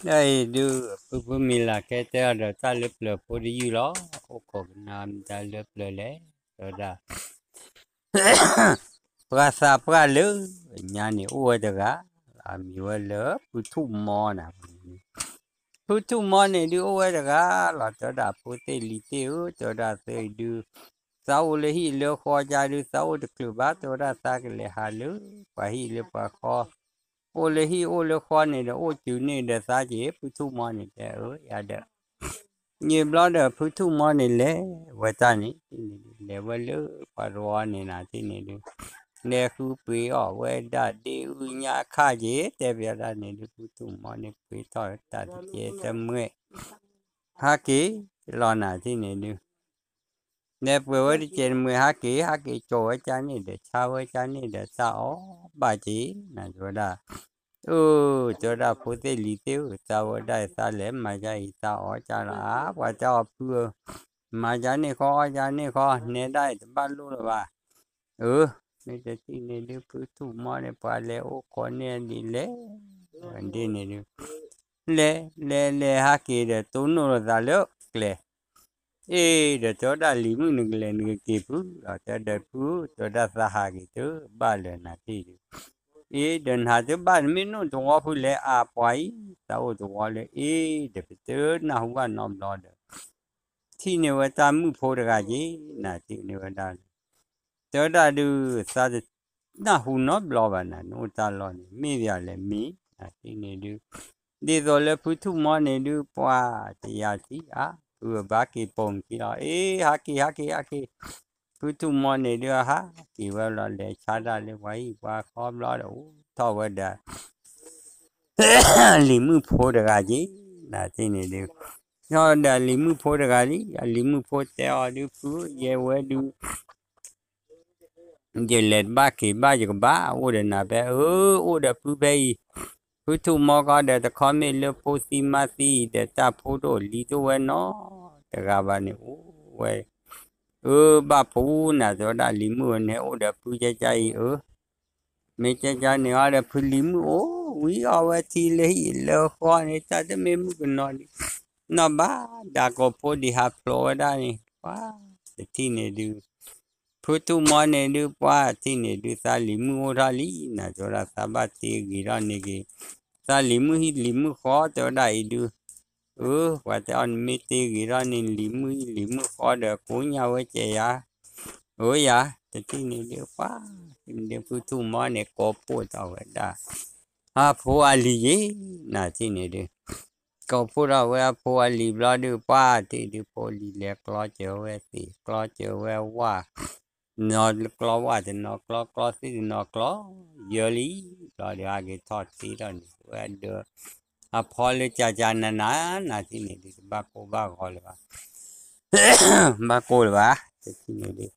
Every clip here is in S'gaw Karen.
အံၤဒုး ဖုဖုမံၤလၢ်ခဲတဲအီၤဒီးတၢ်လၢပျၢၤဖိတယုၢ်လီၤ. အိၣ်ခိးကနၣ်မတၤလၢပျၢၤလဲၣ်, တဲဝဲဒၣ် ပှၤသးပှၢ်လၢညါန့ၣ် အိၣ်ဝဲတဂၤ, အမံၤဝဲလၢဖုထူၣ်မီနၤ, ဖုထူၣ်မီန့ၣ်ဒုးအိၣ်ဝဲတဂၤလီၤ. တဲဝဲဒၣ်ဖိသ့ၣ်လံၤသ့ၣ်ဧၢ, တဲဝဲဒၣ်သ့ၣ်ဒုး သးအိၣ်လၢဟံၣ်လၢဃီကါဒုး သးအိၣ်တချုးဘၣ်, တဲဝဲဒၣ်သးကလဲၤဟးလၢပှၤဟံၣ်လၢပှၤဃီ, အိၣ်လၢဟံၣ်အိၣ်လၢဃီန့ၣ်ဒီး အိၣ်စုၤန့ၢ်ဒီးသးက့ၤ, ဖုထူၣ်မီန့ၣ်တဲအၢယၤဒီး ယံာ်ဘျီဒီးဖုထူၣ်မီန့ၣ်လဲၤဝဲတၢ်န့ၣ်, လဲၤဝဲလၢပှၤတဝီန့ၣ်နၤတထံၣ်န့ၣ်ဒုး, လဲၤဃုပှ့ၤအီၣ်ဝဲဒၣ်ဒ့အုၣ်ညၣ်ခါက့ၤ, တဲဘၣ်ဒၣ်န့ၣ်ဒုး ဖုထူၣ်မီန့ၣ်ပှ့ၤထီၣ်တၢ်တကဲတမှဲ ဟးက့ၤလီၤနၤတထံၣ်န့ၣ်ဒုး, လဲၤပှ့ၤဝဲတကဲတမှဲဟးက့ၤ, ဟးက့ၤကၠီဝဲကန့ၣ်ဒီး ဆါဝဲကန့ၣ်ဒီး တၢ်အီၣ်ဘၣ်က့ၤနၤ တဲဝဲဒၣ် အၢ တဲဝဲဒၣ်ဖိသ့ၣ်လံၤသ့ၣ်ဧၢ, သးဝဲဒၣ်အံၤသးလဲၤမၤကါအံၤ သးအီၣ်ကါလီၤဧါ, ပှၤတဲအီၤဖုဧၢ, မၤကါန့ၣ်ဃီအီၣ်ကါန့ၣ်ဃီ နဲဒၣ်အံၤတဘၣ်လိၣ်လၢၤဘၣ်, အၢ မ့ၢ်တထံၣ်န့ၣ်ဒုး ဖုထူၣ်မီန့ၣ် ပှၤလဲၤအိၣ်ခိးန့ၢ်ဒ်လဲၣ်, ဒ်န့ၣ်ဒုး လဲၤလဲၤလဲၤဟးက့ၤဒီး တိၢ်နီၣ်လိာ်သးလၢကျဲ အ့ၣ် ဒီးတဲဝဲဒၣ်လံၤမုၣ်နကလဲၤနကက့ၤဖုလီၤ, တဲဒီးဖု တဲဝဲဒၣ်သးဟးက့ၤတဘၣ်လၢၤနၤတထံၣ်ဒုး, အ့ၣ် ဒီးနၤတဘၣ်နမ့ၢ်နီၢ်တဝီဖုလဲၤအါပှၤအံၤ, သးအိၣ်တဝီလၢအ့ၣ် ဒီးပတနၢ်ဟူဘၣ်နီတဘျီဒီး ထံၣ်န့ၢ်ဝဲတၢ်မုၣ်ဖိတဂၤက့ၤ, နၤထံၣ်န့ၢ်ဝဲဒၣ် တဲဝဲဒၣ်ဒုး သးတနၢ်ဟူနီတဘျီဘၣ်နၤ, နအိၣ်တၢ်လီၢ်န့ၣ် မ့ၢ်ဒ်လဲၣ်မ့ၢ်နၤထံၣ်န့ၣ်ဒုး, ဒ်သိးလၢဖုထူၣ်မီန့ၣ်ဒုး ပှၤတယၤထံၣ်ဧါ, ဖုအဘၣ်က့ၤပိာ်မုၣ်ခံလီၤ, အ့ၣ် ဟးက့ၤ ဟးက့ၤ ဟးက့ၤ, ဖုထူၣ်မီန့ၣ်ဒုး ဟးက့ၤဝဲလီၤ လဲၤဆါတၢ်လၢပှၤဟံၣ်ပှၤဃီဘျီဒီး အိၣ်ထီၣ်ဝဲဒီး လံၤမုၣ်ဖိတဂၤက့ၤ, နၤထံၣ်န့ၣ်ဒုး, ထီၣ်ဒီးလံၤမုၣ်ဖိတဂၤလံ, အလံၤမုၣ်ဖိတဲအီၤဒုး ဖုယဲဝဲဒုး ယလဲၤတဘၣ်က့ၤဘၣ်ယကဘၣ်အိၣ်ဒီးနၤဖဲ, အၢ အိၣ်ဒီးဖုဖဲအံၤ, ဖုထူၣ်မီကီဒီး တခီမ့ၢ်လၢဖိသံမါသံအံၤဒီး တၢ်ဖိတအိၣ်လံၤတအိၣ်ဝဲနီတဂၤဘၣ်န့ၣ် အိၣ်ဝဲ, အၢ ဘၣ်ပူၤနၤ တဲဝဲဒၣ်လံၤမုၣ်ဝဲန့ၣ် အိၣ်ဒီးဖုကကါအံၤ အၢ မ့ၢ်ကကါန့ၣ်အီၤဒီး ဖုလံၤမုၣ်အိၣ်ဝံၤအီၤဝဲထံလၢဟံၣ်လၢဃီန့ၣ် တၢ်တမ့ၢ်မုၣ်ကနီၤဒံး, နီၢ်ဘၣ်ဒၣ်ကိးဖိဒံးဟးဖျိးဝဲဒၣ်န့ၣ် ပှၤတထံၣ်န့ၣ်ဒုး ဖုထူၣ်မီန့ၣ်ဒုး ပှၤထံၣ်န့ၣ်ဒုး သးလံၤမုၣ်အိၣ်ထီၣ်လံနၤ တဲဝဲဒၣ်သးဘၣ်တ့ဂ့ၤထီၣ်န့ၢ်က့ၤ သးလံၤမုၣ်ဟံၣ်လံၤမုၣ်ဃီ တဲဝဲဒၣ်အံၤဒုး, အၢ ပှၤတဲအီၤန့ၣ်မ့ၢ်တ့ဂ့ၤထီၣ်န့ၢ် လံၤမုၣ်ဟံၣ်လံၤမုၣ်ဃီဒီး ကိးညါဝဲကဲယၤ, အၢယၤ တထံၣ်န့ၣ်ဒုး ပှၤထံၣ်န့ၣ်ဒုး ဖုထူၣ်မီန့ၣ် ကိးဖှိၣ်ထီၣ်ဝဲဒၣ် အဖိအလံၤယ့ၤ နၤထံၣ်န့ၣ်ဒုး ကိးဖှိၣ်ထီၣ်ဝဲအဖိအလံၤဘျီဒုး ပှၤထံၣ်ဒုး ဖိလံၤလဲၤကျီစၢၤဝဲသ့ၣ် ကျီစၢၤဝဲဝၣ်, နီၢ်ကျီဝၣ်တနီၤကျီ ကျီသ့ၣ်တနီၤကျီ, ယၢလံ, ဘျီဒုး ဟဲက့ၤထီၣ်တ့ထီၣ်န့ၣ် ဝဲဒၢး အဖီလၢကကနန နၤထံၣ်န့ၣ်ဒုး တဘၣ်ကိၢ်ဘၣ်ဂီၤလၢၤဘၣ်, ဘၣ်ကိၢ်လၢၤဘၣ်, တထံၣ်န့ၣ်ဒုး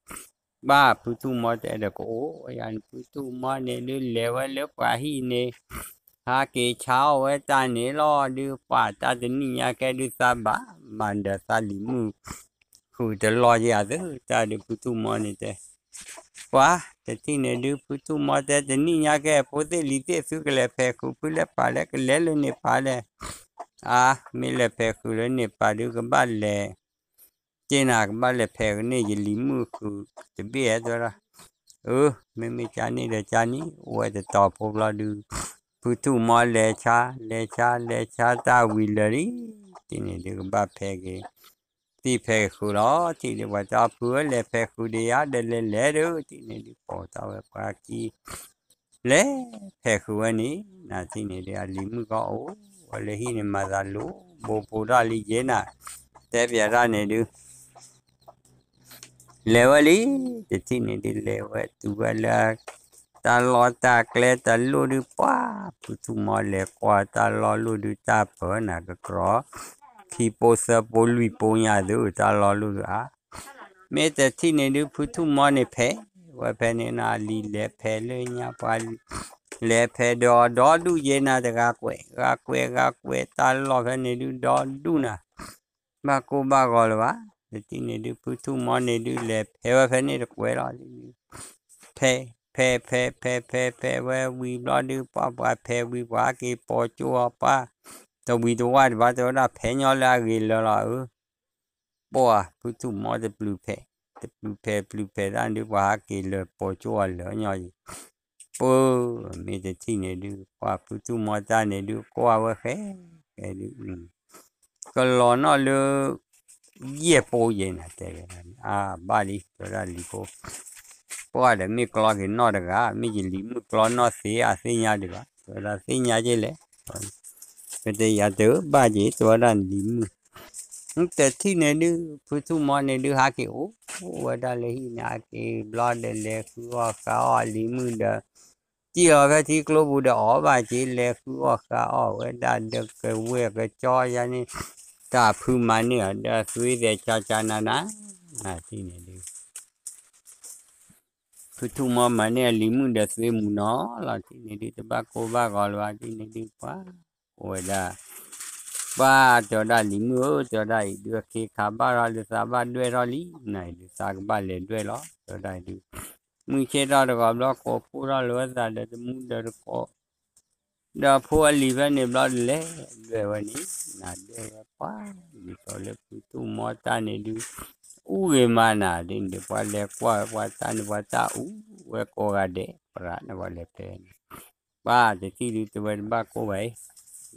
ဘၣ်ဖုထူၣ်မီတဲဒီးကအိၣ်ယၤန့ၣ် ဖုထူၣ်မီန့ၣ်ဒုး လဲၤဝဲလၢပှၤဟံၣ်န့ၣ် ဟးက့ၤဆါအီၣ်ဝဲတၢ်န့ၣ်လီၤဒုး ပှၤတၢ်တနံၣ်ညါကဲဒုး သးဘၣ်မၤဒီးသးလံၤမုၣ် ဃုာ်တလီၤယၤသု တၢ်ဒုးဖုထူၣ်မီန့ၣ်တဲ, ပှၤတထံၣ်န့ၣ်ဒုး ဖုထူၣ်မီတဲတနံၣ်ညါကဲ ဖိသ့ၣ်လံၤသ့ၣ်သုကလဲၤဖဲးဃုာ်ဖုလဲၤပာ်လဲၣ် ကလဲၤလၢန့ၣ်ပာ်လဲၣ်, အါ မ့ၢ်လဲၤဖဲးဃုာ်လၢန့ၣ်ပာ်ဒုး ကဘၣ်လဲၤ က့နၤ ကဘၣ်လဲၤဖဲးကန့ၢ်ယလံၤမုၣ်ဃုာ်တဘ့ၣ်ဧါ တဲဝဲဒၣ်, အၢ မ့မ့ၢ်ကန့ၣ်ဒီးကန့ၣ် အိၣ်ဝဲတတီၤဖိဘျီဒုး ဖုထူၣ်မီလဲၤဆါ လဲၤဆါ လဲၤဆါတၢ်ဝံၤလၢာ်လံ, တထံၣ်န့ၣ်ဒုး ကဘၣ်ဖဲးက့ၤ သ့ၣ်ဖဲးဃုာ်လီၤ, တထံၣ်ဒုး ပှၤတဲအီၤဖုဧၢ လဲၤဖဲးဃုာ်ဒီးယၤ ဒီးလဲၤလဲၤဒုး တထံၣ်န့ၣ်ဒုး ပိာ်ထီၣ်ဝဲပှၤခံ လဲၤဖဲးဃုာ်ဝဲန့ၣ် နၤထံၣ်န့ၣ်ဒုး အလံၤမုၣ်ကီၢ်အိၣ်ဝဲလၢဟံၣ်န့ၣ် မၤသးလိၤ ဘိဖိထီၣ်လံယဲနၤ တဲပျးတၢ်န့ၣ်ဒုး လဲၤဝဲလံ, တထံၣ်န့ၣ်ဒုး လဲၤဝဲတုၤဝဲလၢ တၢ်လီၢ်တၢ်ကျဲတလိၣ်ဒုး ပှၤ ဖုထူၣ်မီလဲၤကွၢ်တၢ်လီၢ်လိၣ်ဒုး တၢ်ပၢနၤကကြီ ခံပိသၢပိလွံၢ်ပိညါသု တၢ်လီၢ်လိၣ်ဒုးဧါ, မ့ၢ်တထံၣ်န့ၣ်ဒုး ဖုထူၣ်မီန့ၣ်ဖဲးဝဲဖဲန့ၣ်နၤ လံၤလဲၤဖဲးလၢညါပှၤ လဲၤဖဲးဒီးဒီဒူၣ်ယဲနၤ တဂၤကွဲး ဂၤကွဲး ဂၤကွဲး တၢ်လီၢ်ဖဲန့ၣ်ဒုး ဒီဒူၣ်နၤ ဘၣ်ကိၢ်ဘၣ်ဂီၤလၢၤဘၣ်, တထံၣ်န့ၣ်ဒုး ဖုထူၣ်မီန့ၣ်ဒုး လဲၤဖဲးဝဲဖဲန့ၣ်တကွဲးလီၤ, ဖဲး ဖဲး ဖဲး ဖဲး ဖဲး ဖဲးဝဲဝံၤဘျီဒုး ပှၤ ပှၤဖဲးဝံၤ ပှၤဟဲက့ၤပိာ်ကၠိအီၤ ပှၤ တဝံၤတဝါဒံးဘၣ် တဲဝဲဒၣ် ဖဲညီလၢအဂ့ၤလၢာ်လီၤဧၢ, ပှၢ်ဖုထူၣ်မီတပျုၤဖဲး, တပျုၤဖဲးပျုၤဖဲးတၢ်ဒုး ပှၤဟးက့ၤလၢာ်ပိာ်ကၠိအီၤလၢာ်ညီယံၤ, ပၢ်မ့ၢ်တထံၣ်န့ၣ်ဒုး ပှၢ်ဖုထူၣ်မီတၢ်န့ၣ်ဒုး ကွၢ်ဝဲဃဲဃဲဒုး ကလီၤနီၣ်လၢ ယဲၢ်ပိယဲၢ်နၤတဲဝဲဒၣ်န့ၣ် အါဘၣ်လံ တဲဝဲဒၣ်လံၤဖိ, ပှၢ်ဒီးမ့ၢ်ကျီက့ၤနီၣ်တဂၤ မ့ၢ်ယလံၤမုၣ်ကျီနီၣ်သ့အသ့ၣ်ညါဒံးဘၣ် တဲဝဲဒၣ်သ့ၣ်ညါက့ၤလဲၣ်, ပတယၤတဘၣ်က့ၤ တဲဝဲဒၣ်လံၤမုၣ်, တထံၣ်န့ၣ်ဒုး ဖုထူၣ်မီန့ၣ်ဒုး ဟးက့ၤအိၣ်ဝဲဒၣ်လၢဟံၣ်န့ၣ် ဟးက့ၤဘျီဒီးလဲၤဃုအီၣ်ဃုအီၣ်လံၤမုၣ်ဒီး စံၣ်လီၤဖဲထံကျိပူၤဒီးအီၣ်ဘၣ်က့ၤ လဲၤဃုအီၣ်ဃုအီၣ်ဝဲဒၣ်ဒီးကဝဲၢ်ကကၠီယါန့ၣ်, တၢ်ဖုမၤန့ၢ်အီၤဒီးသွ့သဲးကၠီကၠီနၤနၤ, နၤထံၣ်န့ၣ်ဒုး ဖုထူၣ်မီမၤန့ၢ်အလံၤမုၣ်ဒီးသွ့မုၣ်နီၤလီၤ ထံၣ်န့ၣ်ဒုး တဘၣ်ကိၢ်ဘၣ်ဂီၤလၢၤဘၣ် ထံၣ်န့ၣ်ဒုး ပှၢ်အိၣ်ဝဲဒၣ် ပှၢ်တဲဝဲဒၣ်လံၤမုၣ်ဧၢ တဲဝဲဒၣ်အံၤဒုး အခ့ခးဘၣ်ထီၣ်လၢသးဘၣ်ဒွဲၣ်ထီၣ်လံ နၤအံၤဒုးသးကဘၣ်လဲၤဒွဲၣ်လီၤ တဲဝဲဒၣ်အံၤဒုး မုၢ်ဆ့ၣ်ထီၣ်တဂီၤဘျီ ကိးဖှိၣ်ထီၣ်လၢၤဝဲသးဒီးတမူဒီးတကိး ဒီးဖိအလံၤဖဲန့ၣ်ဘျီဒုးလဲၤဒွဲၣ်ဝဲန့ၣ် နၤဒွဲၣ်ဝဲပှၢ် ဒ်သိးလၢဖုထူၣ်မီတၢ်န့ၣ်ဒုး အူဂ့ၤမးနၤ ဒ်န့ၣ်ဒုး ပှၤလဲၤကွၢ်ဝဲပှၤတၢ်န့ၣ် ပှၤတၢ်အူဝဲကိးဂၤဒဲး ပရၤန့ၣ်ပှၤလဲၤဖဲန့ၣ် ပှၢ်တထံၣ်ဒုး တဲဝဲတဘၣ်ကိၢ်ဘၣ်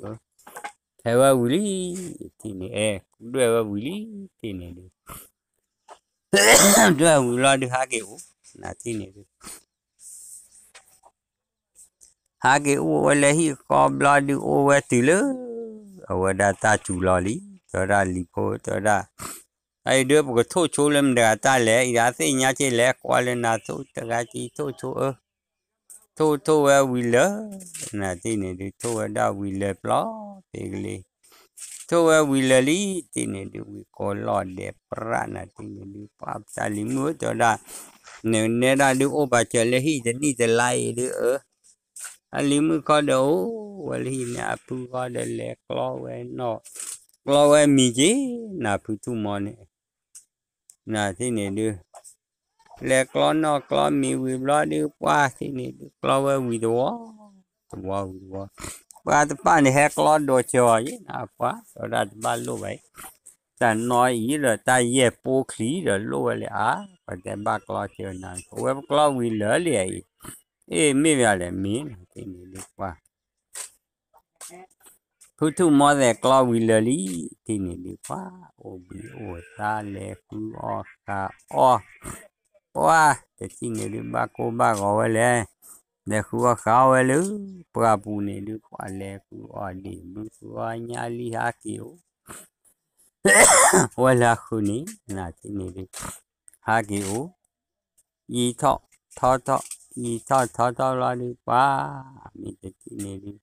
အံၤ ထဲဝဲဝံၤလံ ထံၣ်န့ၣ် အဲၣ်ဒွဲၣ်ဝဲဝံၤလံ ထံၣ်န့ၣ်ဒုး ဒွဲၣ်ဝံၤလီၤဒုး ဟးက့ၤအိၣ် နၤထံၣ်န့ၣ်ဒုး ဟးက့ၤအိၣ်ဝဲလၢဟံၣ်ဃီဘျီဒုး အိၣ်ဝဲတုၤလၢ အဝဲဒၣ်တၢ်စူၤလီၤလံ တဲဝဲဒၣ်လံၤဖိ တဲဝဲဒၣ် အအံၤဒုး ပကထိၣ်ဆိလၢမတၤတဂၤတၢ်လဲၣ် အံၤဒၣ်သ့ၣ်ညါက့ၤလဲၣ် ကွၢ်လၢနၤထိၣ်တဂၤက့ၤထိၣ်ဆိအၢ ထိၣ်ထိၣ်ဝဲဝံၤလၢာ် နၤထံၣ်န့ၣ်ဒုး ထိၣ်ဝဲဒၣ်ဝံၤလၢာ်ပျီသ့ကလ့ ထိၣ်ဝဲဝံၤလၢာ်လံ ထံၣ်န့ၣ်ဒုး ဝံၤကိးလီၤဒဲးပြး နၤထံၣ်န့ၣ်ဒုး ပှၢ်ပတၢ်လံၤမုၣ်ဧၢ တဲဝဲဒၣ် နနဲဒၣ်ဒုးအိၣ်ဘၣ်စၢၤလၢဟံၣ်တနံၣ်တလါအံၤဒုးအၢ အလံၤမုၣ်ခီဒီးအိၣ်ဝဲလၢဟံၣ်န့ၣ် အဖုဂီၢ်ဒီးလဲၤကျီဝဲနီၣ် ကျီဝဲမံၤက့ၤ နၤဖုထူၣ်မီန့ၣ် နၤထံၣ်န့ၣ်ဒုး လဲၤကျီနီၣ်ကျီမံၤဝံၤဘျီဒုး ပှၢ်ထံၣ်န့ၣ်ဒုး ကျီဝဲဝံၤတဝီ တဝီဝံၤတဝီ ပှၢ်တပၣ်န့ၣ်ဟဲကျီဒိးစၢၤအီၤယဲၢ်နၤ ပှၢ်တဲဝဲဒၣ်တဘၣ်လိၣ်ဘၣ်အံၤ တၢ်နီၢ်အံၤဒီးတၢ်ယဲၢ်ပိချံဒီးလိၣ်ဝဲလၢအါ ပှၤတဲဘၣ်ကျီစၢၤနၤ အဝဲပကျီဝံၤလၢာ်လံအံၤ အ့ၣ်မ့ၢ်ဘၣ်လဲၣ်မ့ၢ်နၤထံၣ်န့ၣ်ဒုးပှၢ် ဖုထူၣ်မီသဲးကျီဝံၤလၢာ်လံ ထံၣ်န့ၣ်ဒုးပှၢ် အိၣ်ဘှံးအိၣ်သါလဲၤဃုအီၣ်ဃုအီၣ် ပှၢ်တထံၣ်န့ၣ်ဒုးဘၣ်ကိၢ်ဘၣ်ဂီၤဝဲလဲၣ် လဲၤဃုအီၣ်ဃုအီၣ်ဝဲလၢ ပှၢ်ပူၤန့ၣ်ဒုး ပှၢ်လဲၤဃုအီၣ်ဒံးဘုဃုအီၣ်ညါလံဟးက့ၤအိၣ် ဝဲလၢဃုာ်န့ၣ် နၤထံၣ်န့ၣ်ဒုး ဟးက့ၤအိၣ် ယံာ်ထီၣ်ထီထီၣ် ယံာ်ထီၣ်ထီထီၣ်လီၤဒုးပှၢ် မ့ၢ်တထံၣ်န့ၣ်ဒုး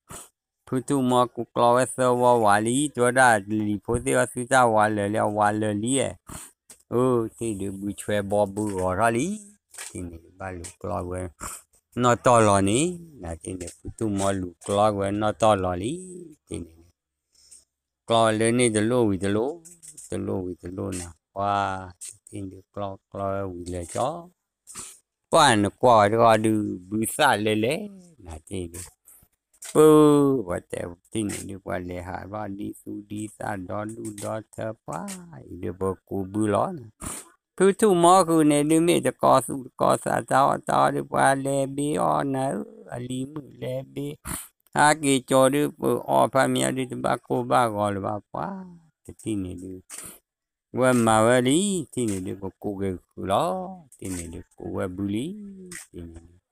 ဖုထူၣ်မီကူကျီဝဲသၢဝီဝးလံ တဲဝဲဒၣ်လံၤဖိသ့ၣ်ဝဲသုတၢ်ဝးလၢာ်လံ အဝးလၢာ်လံဧါ အၢ ထံၣ်ဒုးဘုဆွဲဘီဘုဂီၤထီၣ်လံ ထံၣ်န့ၣ်ဒုးဘၣ်လူၤကျီဝဲ နီၢ်တီၢ်လီၤန့ၣ် နၤထံၣ်န့ၣ် ဖုထူၣ်မီလူၤကျီဝဲနီၢ်တီၢ်လီၤလံ ထံၣ်န့ၣ် ကျီလၢန့ၣ်တလိၣ်ဝံၤတလိၣ် တလိၣ်ဝံၤတလိၣ်နၤ ပှၢ်တထံၣ်ဒုးကျီကျီဝဲဝံၤလၢာ်ကၠီ ပှၢ်နကွၢ်ဝဲတဂီၢ်ဒုး ဘုသၣ်လဲၤလဲၤ နၤထံၣ်ဒုး ပၢ် ပှၤတဲထံၣ်န့ၣ်ဒုး ပှၤလဲၤဟးဘၣ်ဒ်သူဒ်သၣ်ဒီဒူၣ်ဒီထၢပှၢ်အံၤဒုး ပကူးဘုလီၤနၤ ဖုထူၣ်မီဃုာ်န့ၣ်ဒုး မ့ၢ်တကီသူၣ်တကီသးတၢ်အီၣ်တၢ်အီဒုး ပှၤလဲၤဘ့အီၣ်နၤဧၢ အလံၤမုၣ်လဲၤဘ့ ဟးက့ၤကၠီဒုး ပအီၣ်ဖးမံၤအီၣ်ဒုး တဘၣ်ကိၢ်ဘၣ်ဂီၤလၢၤဘၣ်ပှၢ် တထံၣ်န့ၣ်ဒုး ဝဲမၤဝဲလံ ထံၣ်န့ၣ်ဒုး ပကူးက့ၤဃုာ်လီၤ ထံၣ်န့ၣ်ဒုး ကူးဝဲဘုလံ ထံၣ်န့ၣ်ဒုး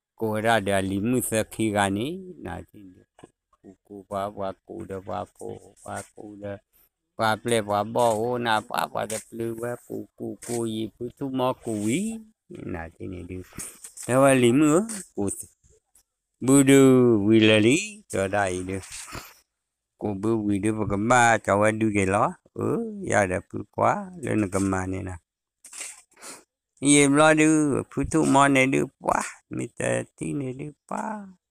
ကူးဝဲဒၣ်ဒီးအလံၤမုၣ်သၢခံဂၤန့ၣ် နၤထံၣ်န့ၣ်ဒုး ကူးကူးပှၤ ပှၤကူးဒီးပှၤဖိ ပှၤကူးဒီး ပှၤပျဲၢ်ပှၤဘီၣ်အိၣ်နၤ ပှၤပှၤတပျုၤဝဲကူးကူးကူးယံာ် ဖုထူၣ်မီကူးဝံၤ နၤထံၣ်န့ၣ်ဒုး တဲဝဲလံၤမုၣ်ဧၢ ကူး ဘုဒုးဝံၤလၢာ်လံ တဲဝဲဒၣ်အံၤဒုး ကူးဘုဝံၤဒုး ပကဘၣ်ကၠီဝဲဒုးက့ၤလီၤ အၢ ယၤဒီးဖုကွၢ်လၢနကမၤန့ၣ်နၤ ယံာ်ဘျီဒုး ဖုထူၣ်မီန့ၣ်ဒုး ပှၢ် မ့ၢ်တထံၣ်န့ၣ်ဒုး ပှၢ်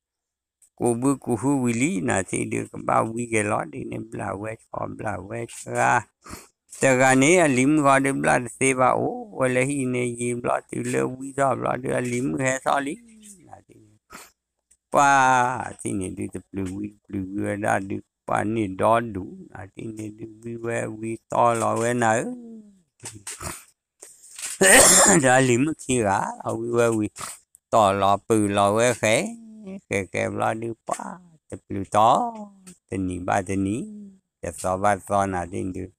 ကူးဘုကူးဟုဝံၤလံ နၤထံၣ်ဒုး ကဘၣ်ဝံၤက့ၤလီၤ ဒ်န့ၣ်ဘျးဝဲဆှီဘျးဝဲဆှါ တဂၤန့ၣ် အလံၤမုၣ်ဃီဒုးဘျးတသ့ဘၣ် အိၣ်ဝဲလၢဟံၣ်န့ၣ် ယံာ်ဘျီတုၤလၢဝံထီၣ်ဘျီဒုး အလံၤမုၣ်ဟဲထီၣ်လံ နၤထံၣ်န့ၣ် ပှၢ်ထံၣ်န့ၣ်ဒုး တပျုၤဝံၤတပျုၤဝံၤဝဲဒၣ်ဒုး ပှၤန့ၢ်ဒီဒူၣ် နၤတထံၣ်န့ၣ်ဒုး ဝံဝဲဝံတီၢ်လီၤဝဲနၤဧၢ ဒီးလံၤမုၣ်ခံဂၤလီၤ ဝံဝဲဝံၤ တီၢ်လီၤပုၢ်လီၤဝဲဃဲ ဃဲဃဲဘျီဒုး ပှၤတပျုၤတီၢ် တနံၤဘၣ်တနံၤ တသီဘၣ်တသီ နၤတထံၣ်န့ၣ်ဒုး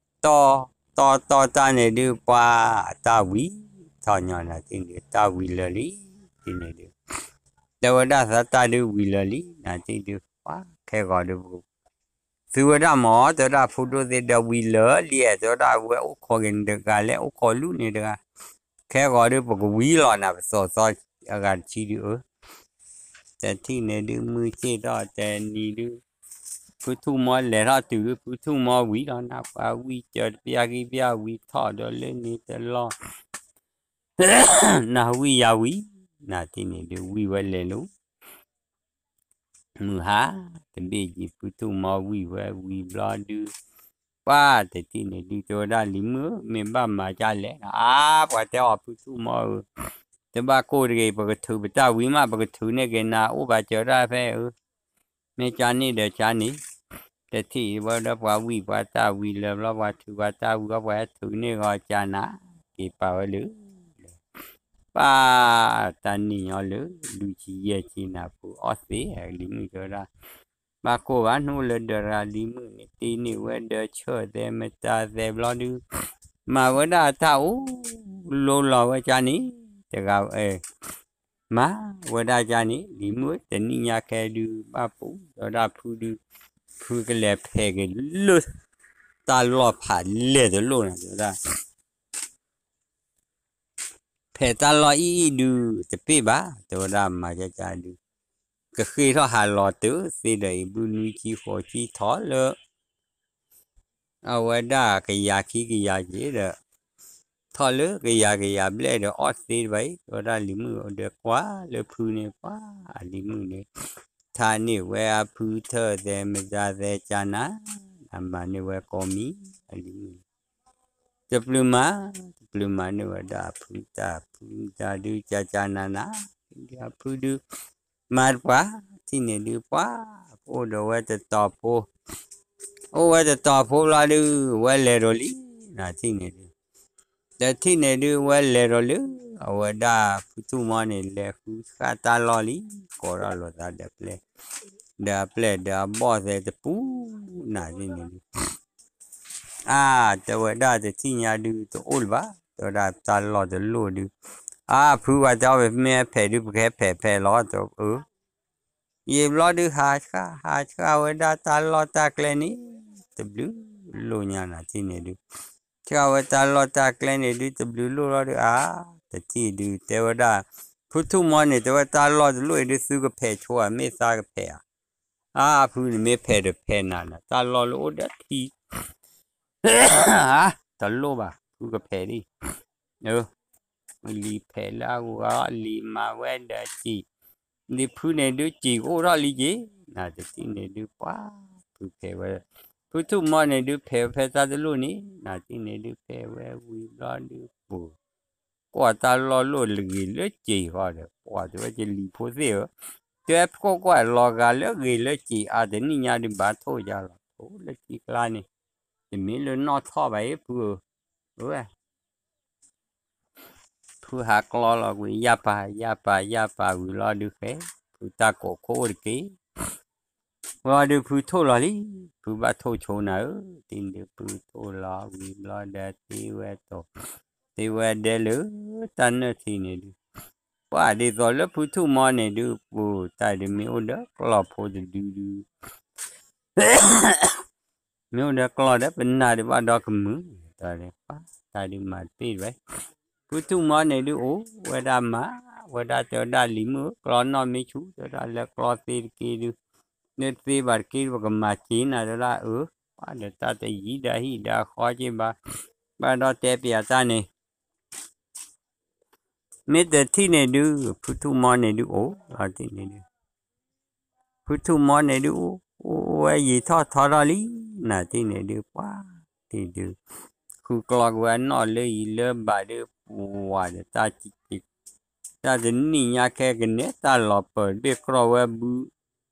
တီၢ် တီၢ်တီၢ်တၢ်န့ၣ်ဒုး ပှၤအတၢ်ဝံၤထီၣ်ညီ နၤတထံၣ်န့ၣ်ဒုး တၢ်ဝံၤလၢာ်လံ တထံၣ်န့ၣ်ဒုး တဲဝဲဒၣ်သးတၢ်ဒုးဝံၤလၢာ်လံ နၤတထံၣ်ဒုး ပှၤခဲဂီၤဒုး သုဝဲဒၣ်မ့ၢ် တဲဝဲဒၣ်ဖုဒိၣ်သ့ၣ်ဒီးဝံၤလၢာ်လံ တဲဝဲဒၣ်ဝဲအိၣ်ခိးက့ၤန့ၣ်တဂၤ လဲၤအိၣ်ခိးလူၢ်န့ၣ်တဂၤ ခဲဂီၤဒုး ပကဝံၤလီၤနၤ ပသီသီအဂၤတဆံဒုး အၢ တထံၣ်န့ၣ်ဒုး မုၢ်ဆ့ၣ်ထီၣ်တနံၤဒုး ဖုထူၣ်မီလဲၤထီၣ်တုၤဒုး ဖုထူၣ်မီဝံၤလီၤ နၤပှၤဝံၣ်စၢၤ တပျၢ်ကံပျၢ်ဝံၤထီၣ်ဒီးလၢန့ၣ်တလီၢ် နၤဝံၣ်ယၤဝံၤ နၤတထံၣ်န့ၣ်ဒုး ဝံၣ်ဝဲလဲၤလိၤ မုၢ်ဟါတဘ့ၣ်ကံၤ ဖုထူၣ်မီဝံၣ်ဝဲဝံၤဘျီဒုး ပှၤတထံၣ်န့ၣ်ဒုး တဲဝဲဒၣ်လံၤမုၣ်ဧၢ မ့ၢ်ဘၣ်မၤဒ်လဲၣ် အါ ပှၤတဲအီၤဖုထူၣ်မီဧၢ တဘၣ်ကိၢ်တဂ့ၤ ပကထုးပတၢ်ဝံၤမး ပကထုးန့ၢ်က့ၤနၤ အိၣ်ဘၣ်စၢၤတၢ်ဖဲအၢ မ့ၢ်ကန့ၣ်ဒီးကန့ၣ် တထံၣ်ဝဲဒီးပှၤဝံၣ်ပှၤတၢ်ဝံၤလၢာ်ဘျီ ပှၤထုးပှၤတၢ်ဝံၤအီၤ ပှၤထုးန့ၢ်ဂီၤကနၤ က့ၤပာ်ဝဲလၢ ပၢ်တၢ်န့ၣ်ညီလၢ လွံၢ်ဆံယဲၢ်ဆံနၤ ဖုအီၣ်သ့ လံၤမုၣ်တဲဝဲဒၣ် ဘၣ်ကိၢ်ဘၣ် နအိၣ်လၢဒၢးတဂၤ လံၤမုၣ်န့ၣ် တ့န့ၢ်ဝဲဒီးဆၢၣ်သဲးမတၤသဲးဘျီဒုး မၤဝဲဒၣ်တၢ်အိၣ်လီၤလီၤဝဲကန့ၣ် တဂၤ မၤဝဲဒၣ်ကန့ၣ် လံၤမုၣ်တနံၣ်ညါခဲဒုး ဘၣ်ပူၤဒီးဒၣ်ဖုဒုး ဖုကလဲၤဖဲးက့ၤလၢ တၢ်လီၢ်ဖးလဲၢ်တလိၣ်နၤ တဲဝဲဒၣ် ဖဲးတၢ်လီၢ်အံၤအံၤဒုး တပ့ၢ်ဘၣ် တဲဝဲဒၣ်မၤကကဒုး ကဃ့ထီၣ်ဟးလီၤတၢ်သ့ဒီးအံၤ ဘုနွံဆံဃိးဆံထီၣ်လၢ အဝဲဒၣ်ကယၤခံကယၤက့ၤဒီး ထီၣ်လၢကယၤကယၤဘျဲၣ်ဒီးအီၣ်သ့တဘၣ်အံၤ တဲဝဲဒၣ်လံၤမုၣ်ဒီးကွၢ်လၢဖုန့ၣ် ပှၤအလံၤမုၣ်န့ၣ် ထါန့ၢ်ဝဲအဖုထၢၣ်သဲးမတၤသဲးကနၤ အမၤန့ၢ်ဝဲကိးမံၤ အလံၤမုၣ် တပျုၤမၤ တပျုၤမၤန့ၢ်ဝဲဒၣ်အဖုတၢ်ဖုတၢ်ဒုးကကနၤနၤ အဖုဒုး မၤတပှၤ ထံၣ်န့ၣ်ဒုးပှၤ အိၣ်ဒီးဝဲတတီၤဖိ အိၣ်ဝဲတတီၤဖိဘျီဒုး ဝဲလဲၤဒီးလံ နၤထံၣ်န့ၣ်ဒုး တထံၣ်န့ၣ်ဒုး ဝဲလဲၤဒီးလၢ အဝဲဒၣ်ဖုထူၣ်မီန့ၣ် လဲၤဃုဃာ်တၢ်လီၢ်လံ ကိးထီၣ်လိာ်သးဒီးပျဲၢ် ဒီးအပျဲၢ်ဒီးအဘီၣ်သဲးတပူၤ နၤထံၣ်န့ၣ်ဒုး အါ တဲဝဲဒၣ်တထံၣ်ညါဒုးတအိၣ်လၢၤဘၣ် တဲဝဲဒၣ်တၢ်လီၢ်တလိၣ်ဒုး အါ ဖုဝဲတဲအီၤ ပမ့ၢ်ဟဲဖဲးဒုး ပကဟဲဖဲးဖဲးလီၤ တအၢ ယံာ်ဘျီဒုး ဟးဆှၣ် ဟးဆှၣ်ဝဲဒၣ်တၢ်လီၢ်တၢ်ကျဲန့ၣ် တဘျုးလိၣ်ညါနၤထံၣ်န့ၣ်ဒုး ဆှၣ်ဝဲတၢ်လီၢ်တၢ်ကျဲန့ၣ်ဒုး တဘျုးလိၣ်လီၤဒုး အါ တထံၣ်ဒုး တဲဝဲဒၣ် ဖုထူၣ်မီန့ၣ် တဲဝဲတၢ်လီၢ်တလိၣ်အံၤဒုး သုကဖဲးဆိဧါ မ့ၢ်သးကဖဲးဧါ အါ ဖုန့ၣ်မ့ၢ်ဖဲးဒီးဖဲးနၤနၤ တၢ်လီၢ်လၢအိၣ်ဒီးထံ တလိၣ်ဘၣ် ဖုကဖဲးဒ် လံာ်ဖဲးလၢအဂီၢ် လံာ်မၤဝဲဒီးစံာ် လံာ်ဖုန့ၣ်ဒုးစံာ်ကအိၣ်ထီၣ်လံက့ၤ နၤတထံၣ်န့ၣ်ဒုးပှၤ ဖုဖဲးဝဲ ဖုထူၣ်မီန့ၣ်ဒုးဖဲးဝဲဖဲတၢ်တလိၣ်န့ၣ် နၤတထံၣ်န့ၣ်ဒုးဖဲးဝဲဝံၤဘျီဒုးပူၤ ကွၢ်တၢ်လီၢ်လိၣ်လၢဂ့ၤလၢစံာ်ဃီဒီး ပှၤတဲဝဲကလံၤဖိသ့ၣ်ဧၢ တဲဖိကွၢ်လီၤဂာ်လၢဂ့ၤလၢစံာ်အါ တနံၣ်ညါဒုးဘၣ်ထိၣ်ယါလီၤ ထိၣ်လၢထံကျါန့ၣ် တမ့ၢ်လၢနီၢ်ထီၣ်ဘၣ်အံၤ ဖုဧၢ ဝဲ ဖုဟးကျီလီၤကွံာ် ယၢ်ပာ် ယၢ်ပာ် ယၢ်ပာ်ဝံၤလီၤဒုးဃဲ ဖုတၢ်ကိးခိၣ်အိၣ်တက့ၢ် ဝံၤဒုးဖုထိၣ်လီၤလံ ဖုဘၣ်ထိၣ်ဆိနၤဧၢ တထံၣ်န့ၣ်ဒုးဖုထိၣ်လီၤဝံၤဘျီဒီးသ့ဝဲတိၤ သ့ဝဲဒဲလၢ တၢ်နၢၣ်ထံန့ၣ်ဒုး ပှၤဒ်သိးလၢဖုထူၣ်မီန့ၣ်ဒုး ပူၤတၢ်ဒုးမ့ၢ်အိၣ်ဒီးကျီၢ်ဖိတဒုဒုး မ့ၢ်အိၣ်ဒီးကျီၢ်ဒီးပနၢ်ဒုးဘၣ်ဒီကမုာ် တၢ်ဒုးမၤတပ့ၢ်ဝဲ ဖုထူၣ်မီန့ၣ်ဒုးအိၣ်ဝဲဒၣ်မၤ ဝဲဒၣ်တဲဝဲဒၣ်လံၤမုၣ် ကျီၢ်နီၣ်မ့ၢ်ဆူၣ် တဲဝဲဒၣ်လၢကျီၢ်သ့တက့ၢ်ဒုး လၢသ့ဘၣ်တက့ၢ်ဒုး ပကမၤစ့နၤတဲဝဲဒၣ်အၢ ပှၤဒီးတၢ်တယံၤဒီးဟံၣ်ဒီးဃီက့ဘၣ် ဘၣ်ဒီးတဲပျးတၢ်န့ၣ် မ့ၢ်တထံၣ်န့ၣ်ဒုး ဖုထူၣ်မီန့ၣ်ဒုးအိၣ် လီၤတံၢ်န့ၣ်ဒုး ဖုထူၣ်မီန့ၣ်ဒုး အိၣ်ဝဲယံာ်ထီၣ်ထီထီၣ်လံ နၤတံၢ်န့ၣ်ဒုး ပှၤတံၢ်ဒုး ဃုကျီၢ်က့ၤဝဲနီၣ်လၢယံၤလၢဘၣ်ဒုး ပှၤဒီး တၢ်တနံၣ်ညါခဲကနဲ တၢ်လီၤပၢၢ်ဘ့ၣ်ကြီၢ်ဝဲဘု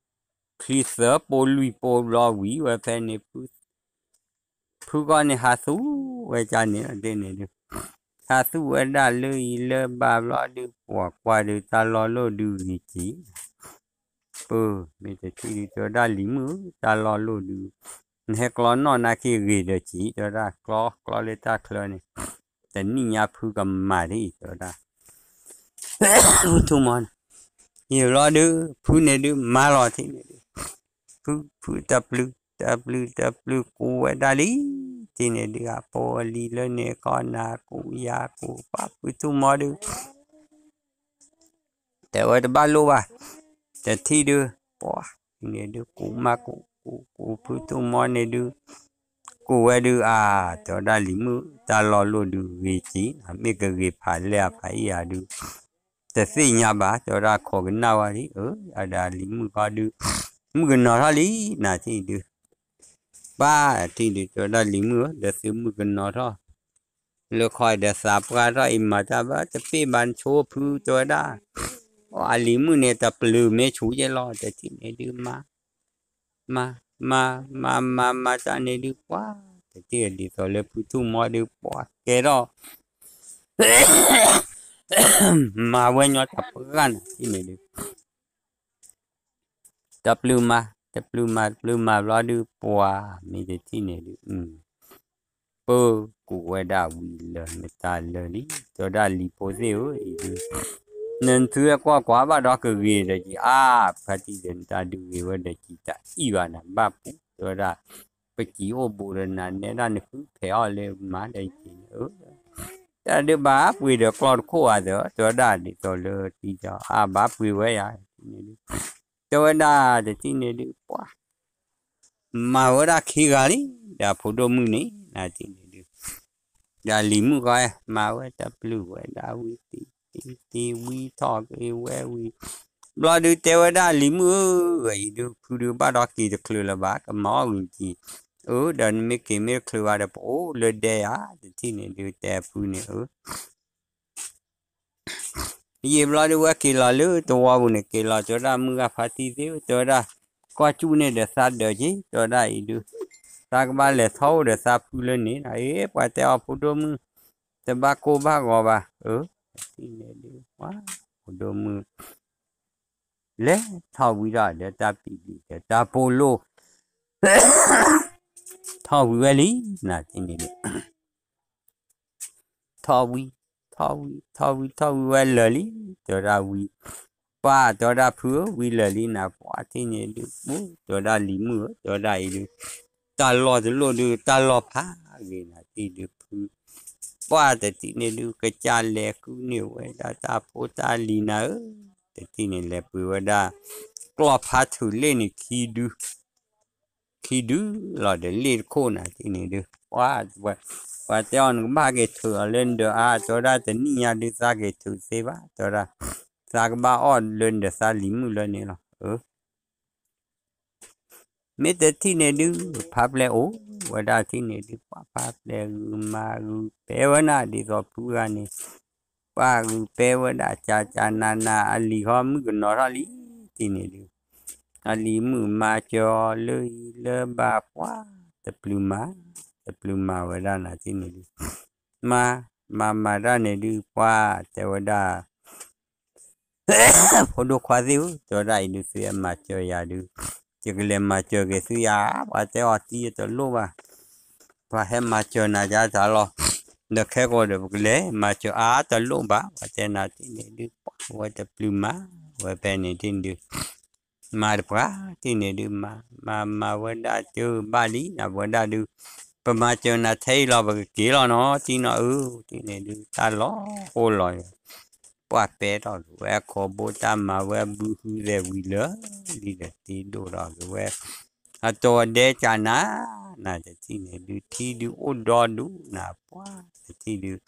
ချံသၢပိာ်လွံၢ်ပိာ်ဘျီဝံၤဝဲဖဲန့ၣ် ဖုဃီန့ၣ်ဟးသူၣ်ဝဲကန့ၣ်ဒ်န့ၣ်ဒုး, ဟးသူၣ်ဝဲဒၣ်လၢအံၤလၢဘၣ်ဘျီဒုး ပှၤကွၢ်ဒုးတၢ်လီၢ်လိၣ်ဒုးဂ့ၤက့ၤ ပၢ် မ့ၢ်တထံၣ်ဒုးတဲဝဲဒၣ်လံၤမုၣ်ဧၢ တၢ်လီၢ်လိၣ်ဒုး, နဟဲကျီနီၣ်နာ်က့ဂ့ၤဒီးက့ၤ တဲဝဲဒၣ်ကျီကျီလၢတၢ်ချၢန့ၣ်, တနံၣ်ညါဖုကမၤဒ်အံၤ တဲဝဲဒၣ် ဖုထူၣ်မီန့ၣ်, ယံာ်ဘျီဒုး ဖုန့ၣ်ဒုးမၤလီၤထံၣ်န့ၣ်ဒုး, ဖု ဖုတပျုၢ် တပျုၢ် တပျုၢ်ကူးဝဲဒၣ်လံ, ထံၣ်န့ၣ်ဒုး အပိာ်အလံၤလၢန့ၣ်ကီၢ်နၤကူးယၤကူးပၢ် ဖုထူၣ်မီဒုး တဲဝဲတဘၣ်လိၣ်ဘၣ်, တထံၣ်ဒုး, ပှၤ ထံၣ်န့ၣ်ဒုး ကူးမးကူး ကူးကူးဖုထူၣ်မီန့ၣ်ဒုး, ကူးဝဲဒုးအါ, တဲဝဲဒၣ်လံၤမုၣ် တၢ်လီၢ်လိၣ်ဒုးဂ့ၤက့ၤ မ့ၢ်ကဂ့ၤဖးလဲၢ်အဖးအံၤဧါဒုး, တသ့ၣ်ညါဘၣ် တဲဝဲဒၣ်ခိးကနၣ်ဝဲဒ်အၢ, အဒီးလံၤမုၣ်ဃီဒုး, မုၣ်ကနီၤထီၣ်လံ နၤထံၣ်ဒုး, ပၢ်ထံၣ်ဒုး တဲဝဲဒၣ်လံၤမုၣ်ဧၢ ဒီးသုမုၣ်ကနီၤထီၣ် လၢခီဒီးသးပှၢ်ထီၣ်အံၤမၤတၢ်ဘၣ်တပ့ၢ်ဘၣ်နဆိဖုတဲဝဲဒၣ်, အလံၤမုၣ်န့ၣ် တပျုၢ်မ့ၢ်ဆူးက့လီၤ တထံၣ်န့ၣ်ဒုးမၤ, မၤ, မၤ, မၤ, မၤ, မၤတၢ်န့ၣ်ဒုးပှၤ, တထံၣ်ဒ်သိးလၢဖုထူၣ်မီဒုးပှၤကဲထီၣ် မၤဝဲညီတပှၢ်နၤထံၣ်န့ၣ်ဒုး တပျုၢ်မၤ, တပျုၢ်မၤ, တပျုၢ်မၤဘျီဒုးပှၤ, မ့ၢ်တထံၣ်န့ၣ်ဒုး, ပၢ်ကူးဝဲဒၣ်ဝံၤလၢာ် မတၤလၢာ်လံ, တဲဝဲဒၣ်လံၤဖိသ့ၣ်ဧၢ, အံၤဒုး, နသုဟဲကွၢ်ကွၢ်ဘၣ်ဒီးကဂ့ၤဒီးကံၤအါ, ဖါတံၢ်ဒီးနတၢ်ဒုးဂ့ၤဝဲဒီးကံၤတၢ်အံၣ်ဘၣ်နၤဘၣ်ပူၤ, တဲဝဲဒၣ်, ပကံၤအိၣ်ဘူးဒီးနၤနဲဒၣ်နဃုဖဲးအီၤလၢမၤဒီးကံၤန့ၣ်ဧၢ တၢ်ဒုးဘၣ်ပှ့ၤဒီးကျီၢ်တခိၣ်ဧါသၢ, တဲဝဲဒၣ်ဒ်သိးလၢတံၤဒီး အါဘၣ်ပှ့ၤဝဲယၤ, တဲဝဲဒၣ်တထံၣ်န့ၣ်ဒုးပှၤ, မၤဝဲဒၣ်ခံဂၤလံ, ဒီးဖိဒိၣ်မုၣ်န့ၣ် နၤထံၣ်န့ၣ်ဒုး, ဒီးလံၤမုၣ်ဃီ မၤဝဲတပျုၢ်ဝဲဒၣ်ဝံၤတံၤတံၤတံၤဝံထီၣ်က့ၤဝဲဝံၤ, ဘျီဒုးတဲဝဲဒၣ်လံၤမုၣ်ဧၢ, အံၤဒုးဖုဒုးဘၣ်ဒီးက့ၤတချုးလၢၤဘၣ် ကမၤအီၣ်ဂုာ်ကံၤ, အၢ ဒီးနမ့ၢ်က့ၤမ့ၢ်တချုးဘၣ်ဒီး ပအိၣ်လၢဒဲယၤ, တထံၣ်န့ၣ်ဒုးတဲဖုန့ၣ်ဧၢ ယံာ်ဘျီဒုးဝဲက့ၤလီၤလၢတဝီပူၤန့ၣ် က့ၤလီၤတဲဝဲဒၣ်မုၢ်ဂၤဖါတံၢ်သ့ၣ်ဧၢ တဲဝဲဒၣ်, ကွၢ်ကၠူၣ်န့ၢ်ဒီးသးဒၢးက့ၤ တဲဝဲဒၣ်အံၤဒုး, သးကဘၣ်လဲၤထီၣ်အိၣ်ဒီးသးဖုလၢန့ၣ်, အ့ ပှၤတဲအီၤဖိဒိၣ်မုၣ်, တဘၣ်ကိၢ်ဘၣ်ဂီၤဘၣ်, အၢ, တထံၣ်န့ၣ်ဒုး ပှၤ, ဖိဒိၣ်မုၣ် လဲၤထီၣ်ဝံၤဒီးဒီးတၢ်ပံၤဒံးဒီးတၢ်ပိာ်လိၣ် ထီၣ်ဝံၤဝဲလံ, နၤထံၣ်န့ၣ်ဒုး ထီၣ်ဝံၤ, ထီၣ်ဝံၤ, ထီၣ်ဝံၤ, ထီၣ်ဝံၤဝဲလၢာ်လံ, တဲဝဲဒၣ်ဝံၤ, ပၢ်တဲဝဲဒၣ်ဖုဧၢ ဝံၤလၢာ်လံနၤ, ပှၤထံၣ်န့ၣ်ဒုး ပူၤ, တဲဝဲဒၣ်လံၤမုၣ်ဧၢ တဲဝဲဒၣ်အံၤဒုး, တၢ်လီၢ်တလိၣ်ဒုး တၢ်လီၢ်ဖးဂ့ၤနၤထံၣ်ဒုးဖု, ပှၤတထံၣ်န့ၣ်ဒုး ကစၢ်လဲၤဃုန့ၢ်ဝဲဒၣ်တၢ်ဖိတၢ်လံၤနၤဧၢ, တထံၣ်န့ၣ်လဲၤပှ့ၤဝဲဒၣ်, ကျီၢ်ဖးထုးလ့ၣ်န့ၣ်ခံဒု ခံဒုလီၤဒီးလ့ၣ်တခိၣ်နၤထံၣ်န့ၣ်ဒုး, ပှၤ, ပှၤတဲအီၤနကဘၣ်က့ၤထုးအီၤလၢနဒီးအါ, တဲဝဲဒၣ်တနံၣ်ညါဒုးသးက့ၤထုးသ့ဘၣ်, တဲဝဲဒၣ်, သးကဘၣ်အီၣ်လၢနဒီးသးလံၤမုၣ်လၢန့ၣ်လီၤ, အၢ မ့ၢ်တထံၣ်န့ၣ်ဒုး, ဖါပျဲၢ်အိၣ်ဝဲဒၣ်ထံၣ်န့ၣ်ဒုး, ပှၤဖါပျဲၢ်ဂုာ်မၤဂုာ်ပဲဝဲနၤဒ်သိးဖုဂၤန့ၣ်, ပှၤဂုာ်ပဲဝဲဒၣ်ကၢ်ကၢ်နၤနၤ အလံၤဃီမုၣ်ကနီၤထီၣ်လံ, ထံၣ်န့ၣ်ဒုး, အလံၤမုၣ်မၤစၢၤအီၤလၢအံၤလၢဘၣ်ပှၤ, တပျုၢ်မၤ, တပျုၢ်မၤဝဲဒၣ်နၤထံၣ်န့ၣ်ဒုး, မၤ, မၤမၤတၢ်န့ၣ်ဒုး ပှၤတဲဝဲဒၣ် ဖိဒိၣ်ခွါသ့ၣ်ဧၢ, တဲဝဲဒၣ်အံၤဒုး သုဟဲမၤစၢၤယၤဒုး, ယကလဲၤမၤစၢၤက့ၤသုယၤ, ပှၤတဲအီၤတံၤတလိၣ်ဘၣ်, ပှၤဟဲမၤစၢၤနၤယၤတၢ်လီၤ, ဒီးခဲကိာ်ဒီး ပကလဲၤမၤစၢၤအါတလိၣ်ဘၣ်, ပှၤတဲနၤထံၣ်န့ၣ်ဒုး ပှၤဝဲတပျုၢ်မၤ, ဝဲဖဲန့ၣ်ထံၣ်န့ၣ်ဒုး မၤတပှၢ်ထံၣ်န့ၣ်ဒုး မၤ, မၤ, မၤဝဲဒၣ်ကၢဘၣ်လံ, နၤဝဲဒၣ်ဒုး, ပမၤစၢၤနၤထဲအံၤလီၤ ပကက့ၤလီၤနီၤ, ထံၣ်နီၤဧၢ, ထံၣ်န့ၣ်ဒုး တၢ်လီၤအိၣ်လီၤ, ပှၤပဲထီၣ်က့ၤဝဲအခီဘိ တၢ်မၤဝဲဘုဟုသဲးဝံၤလၢာ်လံဒီး တ့ဒိၣ်ထီၣ်က့ၤဝဲ အတီၤဒဲကၢ်နၤ, နၤတထံၣ်န့ၣ်ဒုး ထံဒုးအိၣ်ဒီဒူၣ်နၤ ပှၤတထံၣ်ဒုး,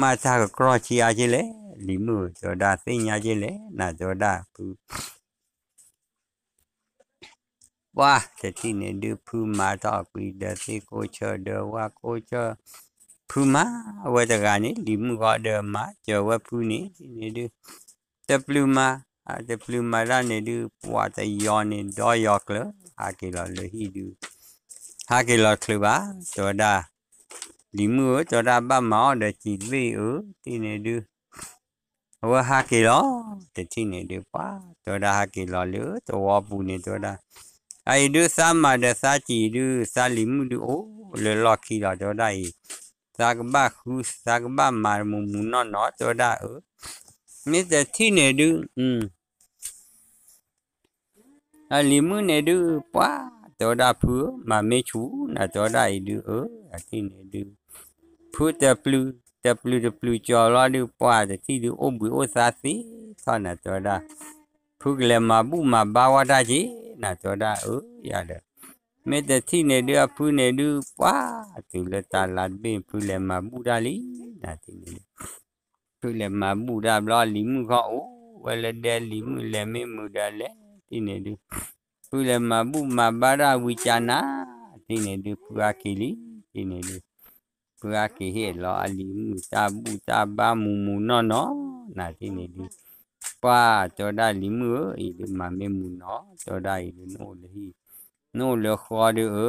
မၤတၢ်ကကြီဆံးအါက့လဲၣ်, လံၤမုၣ်ဧၢ တဲဝဲဒၣ် သ့ၣ်ညါက့လဲၣ်, နၤတဲဝဲဒၣ်ဖု ပှၤတထံၣ်န့ၣ်ဒုး ဖုမၤထီၣ်ကွံာ်ဒီးသ့ၣ်ကိးဆၢ ဒီးဝၣ်ကိးဆၢ, ဖုမၤဝဲတဂၤန့ၣ် လံၤမုၣ်ဃီဒီးမၤစၢၤဝဲဖုန့ၣ် န့ၣ်ဒုး, တပျုၢ်မၤ, အတပျုၤမၤတၢ်န့ၣ်ဒုး ပှၤတယီၤန့ၣ်ဒီယီၤကျၢၤ ဟးက့ၤလီၤလၢဟံၣ်ဒုး ဟးက့ၤလီၤချုးဘၣ် တဲဝဲဒၣ် လံၤမုၣ်ဧၢ တဲဝဲဒၣ် ဘၣ်မၤအီၣ်ဒီးစံးတဘ့ၣ်အၢ တထံၣ်န့ၣ်ဒုး အဝဲဟးက့ၤလီၤ တထံၣ်န့ၣ်ဒုး ပှၤတဲဝဲဒၣ် ဟးက့ၤလီၤလၢသဝီပူၤန့ၣ် တဲဝဲဒၣ် အအံၤဒုး သးမၤဒီးသးစံးဒုး သးလံၤမုၣ်ဒုးအိၣ်လၢလီၢ်ခံလီၤ တဲဝဲဒၣ်အံၤ သးကဘၣ်ဃု သးကဘၣ်မၤမူးမူးနီၢ်နီၢ် တဲဝဲဒၣ်အၢ မ့ၢ်တထံၣ်န့ၣ်ဒုး အလံၤမုၣ်န့ၣ်ဒုး ပှၤတဲဝဲဒၣ် ဖုဧၢ မၤမ့ၢ်ဆူၣ်နၤ တဲဝဲဒၣ်အံၤဒုး အၢ အထံၣ်န့ၣ်ဒုး ဖုတပျုၤ တပျုၤတပျုၤကၠီၤလီၤဒုး ပှၤတထံၣ်ဒုး အိၣ်ဘှံးအိၣ်သါသ့ထီၣ်နၤ တဲဝဲဒၣ် ဖုကလဲၤမၤဘူၣ်မၤဘါဝဲတၢ်က့ၤနၤ တဲဝဲဒၣ် အၢ ယၤဒီး မ့ၢ်တထံၣ်န့ၣ်ဒုး အဖုန့ၣ်ဒုး ပှၤတုၤလၢတၢ်လါတဘ့ၣ် ဖုလဲၤမၤဘူၣ်တၢ်လံနၤ ထံၣ်န့ၣ်ဒုး ဖုလဲၤမၤဘူၣ်တၢ်ဘျီ လံၤမုၣ်ခီအိၣ်ဝဲလၢဒဲ လံၤမုၣ်လဲၤမ့ၢ်မုာ်ဒီးလဲၤ ထံၣ်န့ၣ်ဒုး ဖုလဲၤမၤဘူၣ်မၤဘါတၢ်ဝံၤကၢ်နၤ ထံၣ်န့ၣ်ဒုး ဖုအါက့ၤလံ ထံၣ်န့ၣ်ဒုး ဖုအါက့ၤဟ့ၣ်လီၤအလံၤမုၣ်တၢ်ဘူၣ်တၢ်ဘါမူးမူးနီၢ်နီၢ် နၤထံၣ်န့ၣ်ဒုး ပှၤတဲဝဲဒၣ်လံၤမုၣ်ဧၢ အံၤဒုးမၤမ့ၢ်မူးနီၢ် တဲဝဲဒၣ်အံၤဒုး နအိၣ်လၢဟံၣ် နအိၣ်လၢဃီဒုးအၢ အလံၤမုၣ်ခီဒုး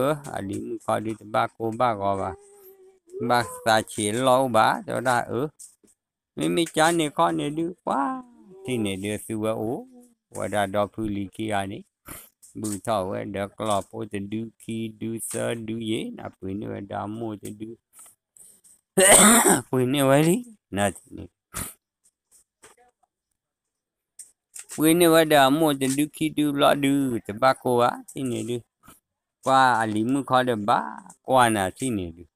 တဘၣ်ကိၢ်ဘၣ်ဂီၤဘၣ် ဘၣ်သးဆံးအလီၢ်အိၣ်ဘၣ် တဲဝဲဒၣ်အၢ မ့မ့ၢ်ကၢ်န့ၣ်ခီန့ၣ်ဒုး ပှၤ ထံၣ်န့ၣ်ဒုး သုဝဲအိၣ်ဝဲဒၣ်ဒီဖုလံၤခံဂၤန့ၣ် ဘုၣ်ထီၣ်ဝဲဒီးကျီၢ်ဖိတဒု ခံဒု သၢဒုယဲၢ် နပှ့ၤန့ၢ်ဝဲဒီးအမိၢ်တဒု ပှ့ၤန့ၢ်ဝဲလံ နထံၣ်န့ၣ် ပှ့ၤန့ၢ်ဝဲဒီးအမိၢ်တဒုခံဒုဘျီဒုး တဘၣ်ကိၢ်ဘၣ် ထံၣ်န့ၣ်ဒုး ပှၤအလံၤမုၣ်ခီဒီးဘၣ်ကွၢ်နၤ ထံၣ်န့ၣ်ဒုး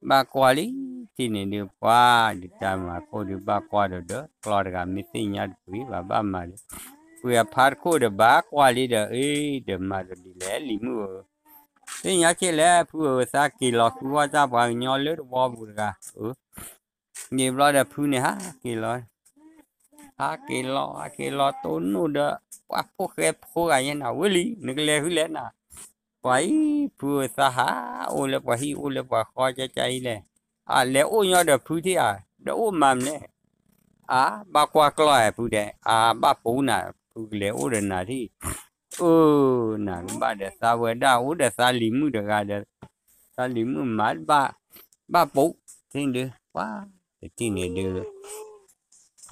ဘၣ်ကွၢ်လံ ထံၣ်န့ၣ်ဒုး ပှၤဒုးတၢ်မၤကိၢ်ဒုး ဘၣ်ကွၢ်ဒီးဒီး ကျီၢ်တဂၤမ့ၢ်သ့ၣ်ညါတပှ့ၤဘၣ် ဘၣ်မၤဒီး ပှ့ၤအဖါတခိၣ်ဒီးဘၣ်ကွၢ်လံဒီး အ့ ဒီးမၤဒီးဒ်လဲၣ် လံၤမုၣ်ဧၢ သ့ၣ်ညါက့လဲၣ် ဖုဧၢ သးက့ၤလီၤဃုဝဲတၢ်ပှၤကညီလၢတဝီပူၤတဂၤ အၢ န့ၣ်ဘျီဒီးဖုန့ၣ် ဟးက့ၤလီၤ ဟးက့ၤလီၤ ဟးက့ၤလီၤတိၢ်နီၣ်ဒီး ပှၤဖိၣ်ဃဲဖိဂၤယဲနၤ ဝဲလံ နကလဲၤဃုလဲၣ်နၤ ပှၤအံၤ ဖုဧၢ သးဟးအိၣ်လၢပှၤဟံၣ်အိၣ်လၢပှၤဃီကၠၢကၠၢအံၤလဲၣ် အလဲၤအိၣ်ညီဒီးဖုထံၣ်ဧါ ဒီးအိၣ်မၤမလဲၣ် အါ ဘၣ်ကွၢ်ကျီၢ်ဧါ ဖုဒဲး အါ ဘၣ်ပူၤနၤ ဖုကလဲၤအိၣ်ဒီးနၤထံၣ် အၢ နၤကဘၣ်ဒီးသးဝဲဒၣ်အိၣ်ဒီးသးလံၤမုၣ်တဂၤဒီး သးလံၤမုၣ်မၤဘၣ် ဘၣ်ပူၤ ထံၣ်ဒုး ပှၤ တထံၣ်န့ၣ်ဒုး ဒ်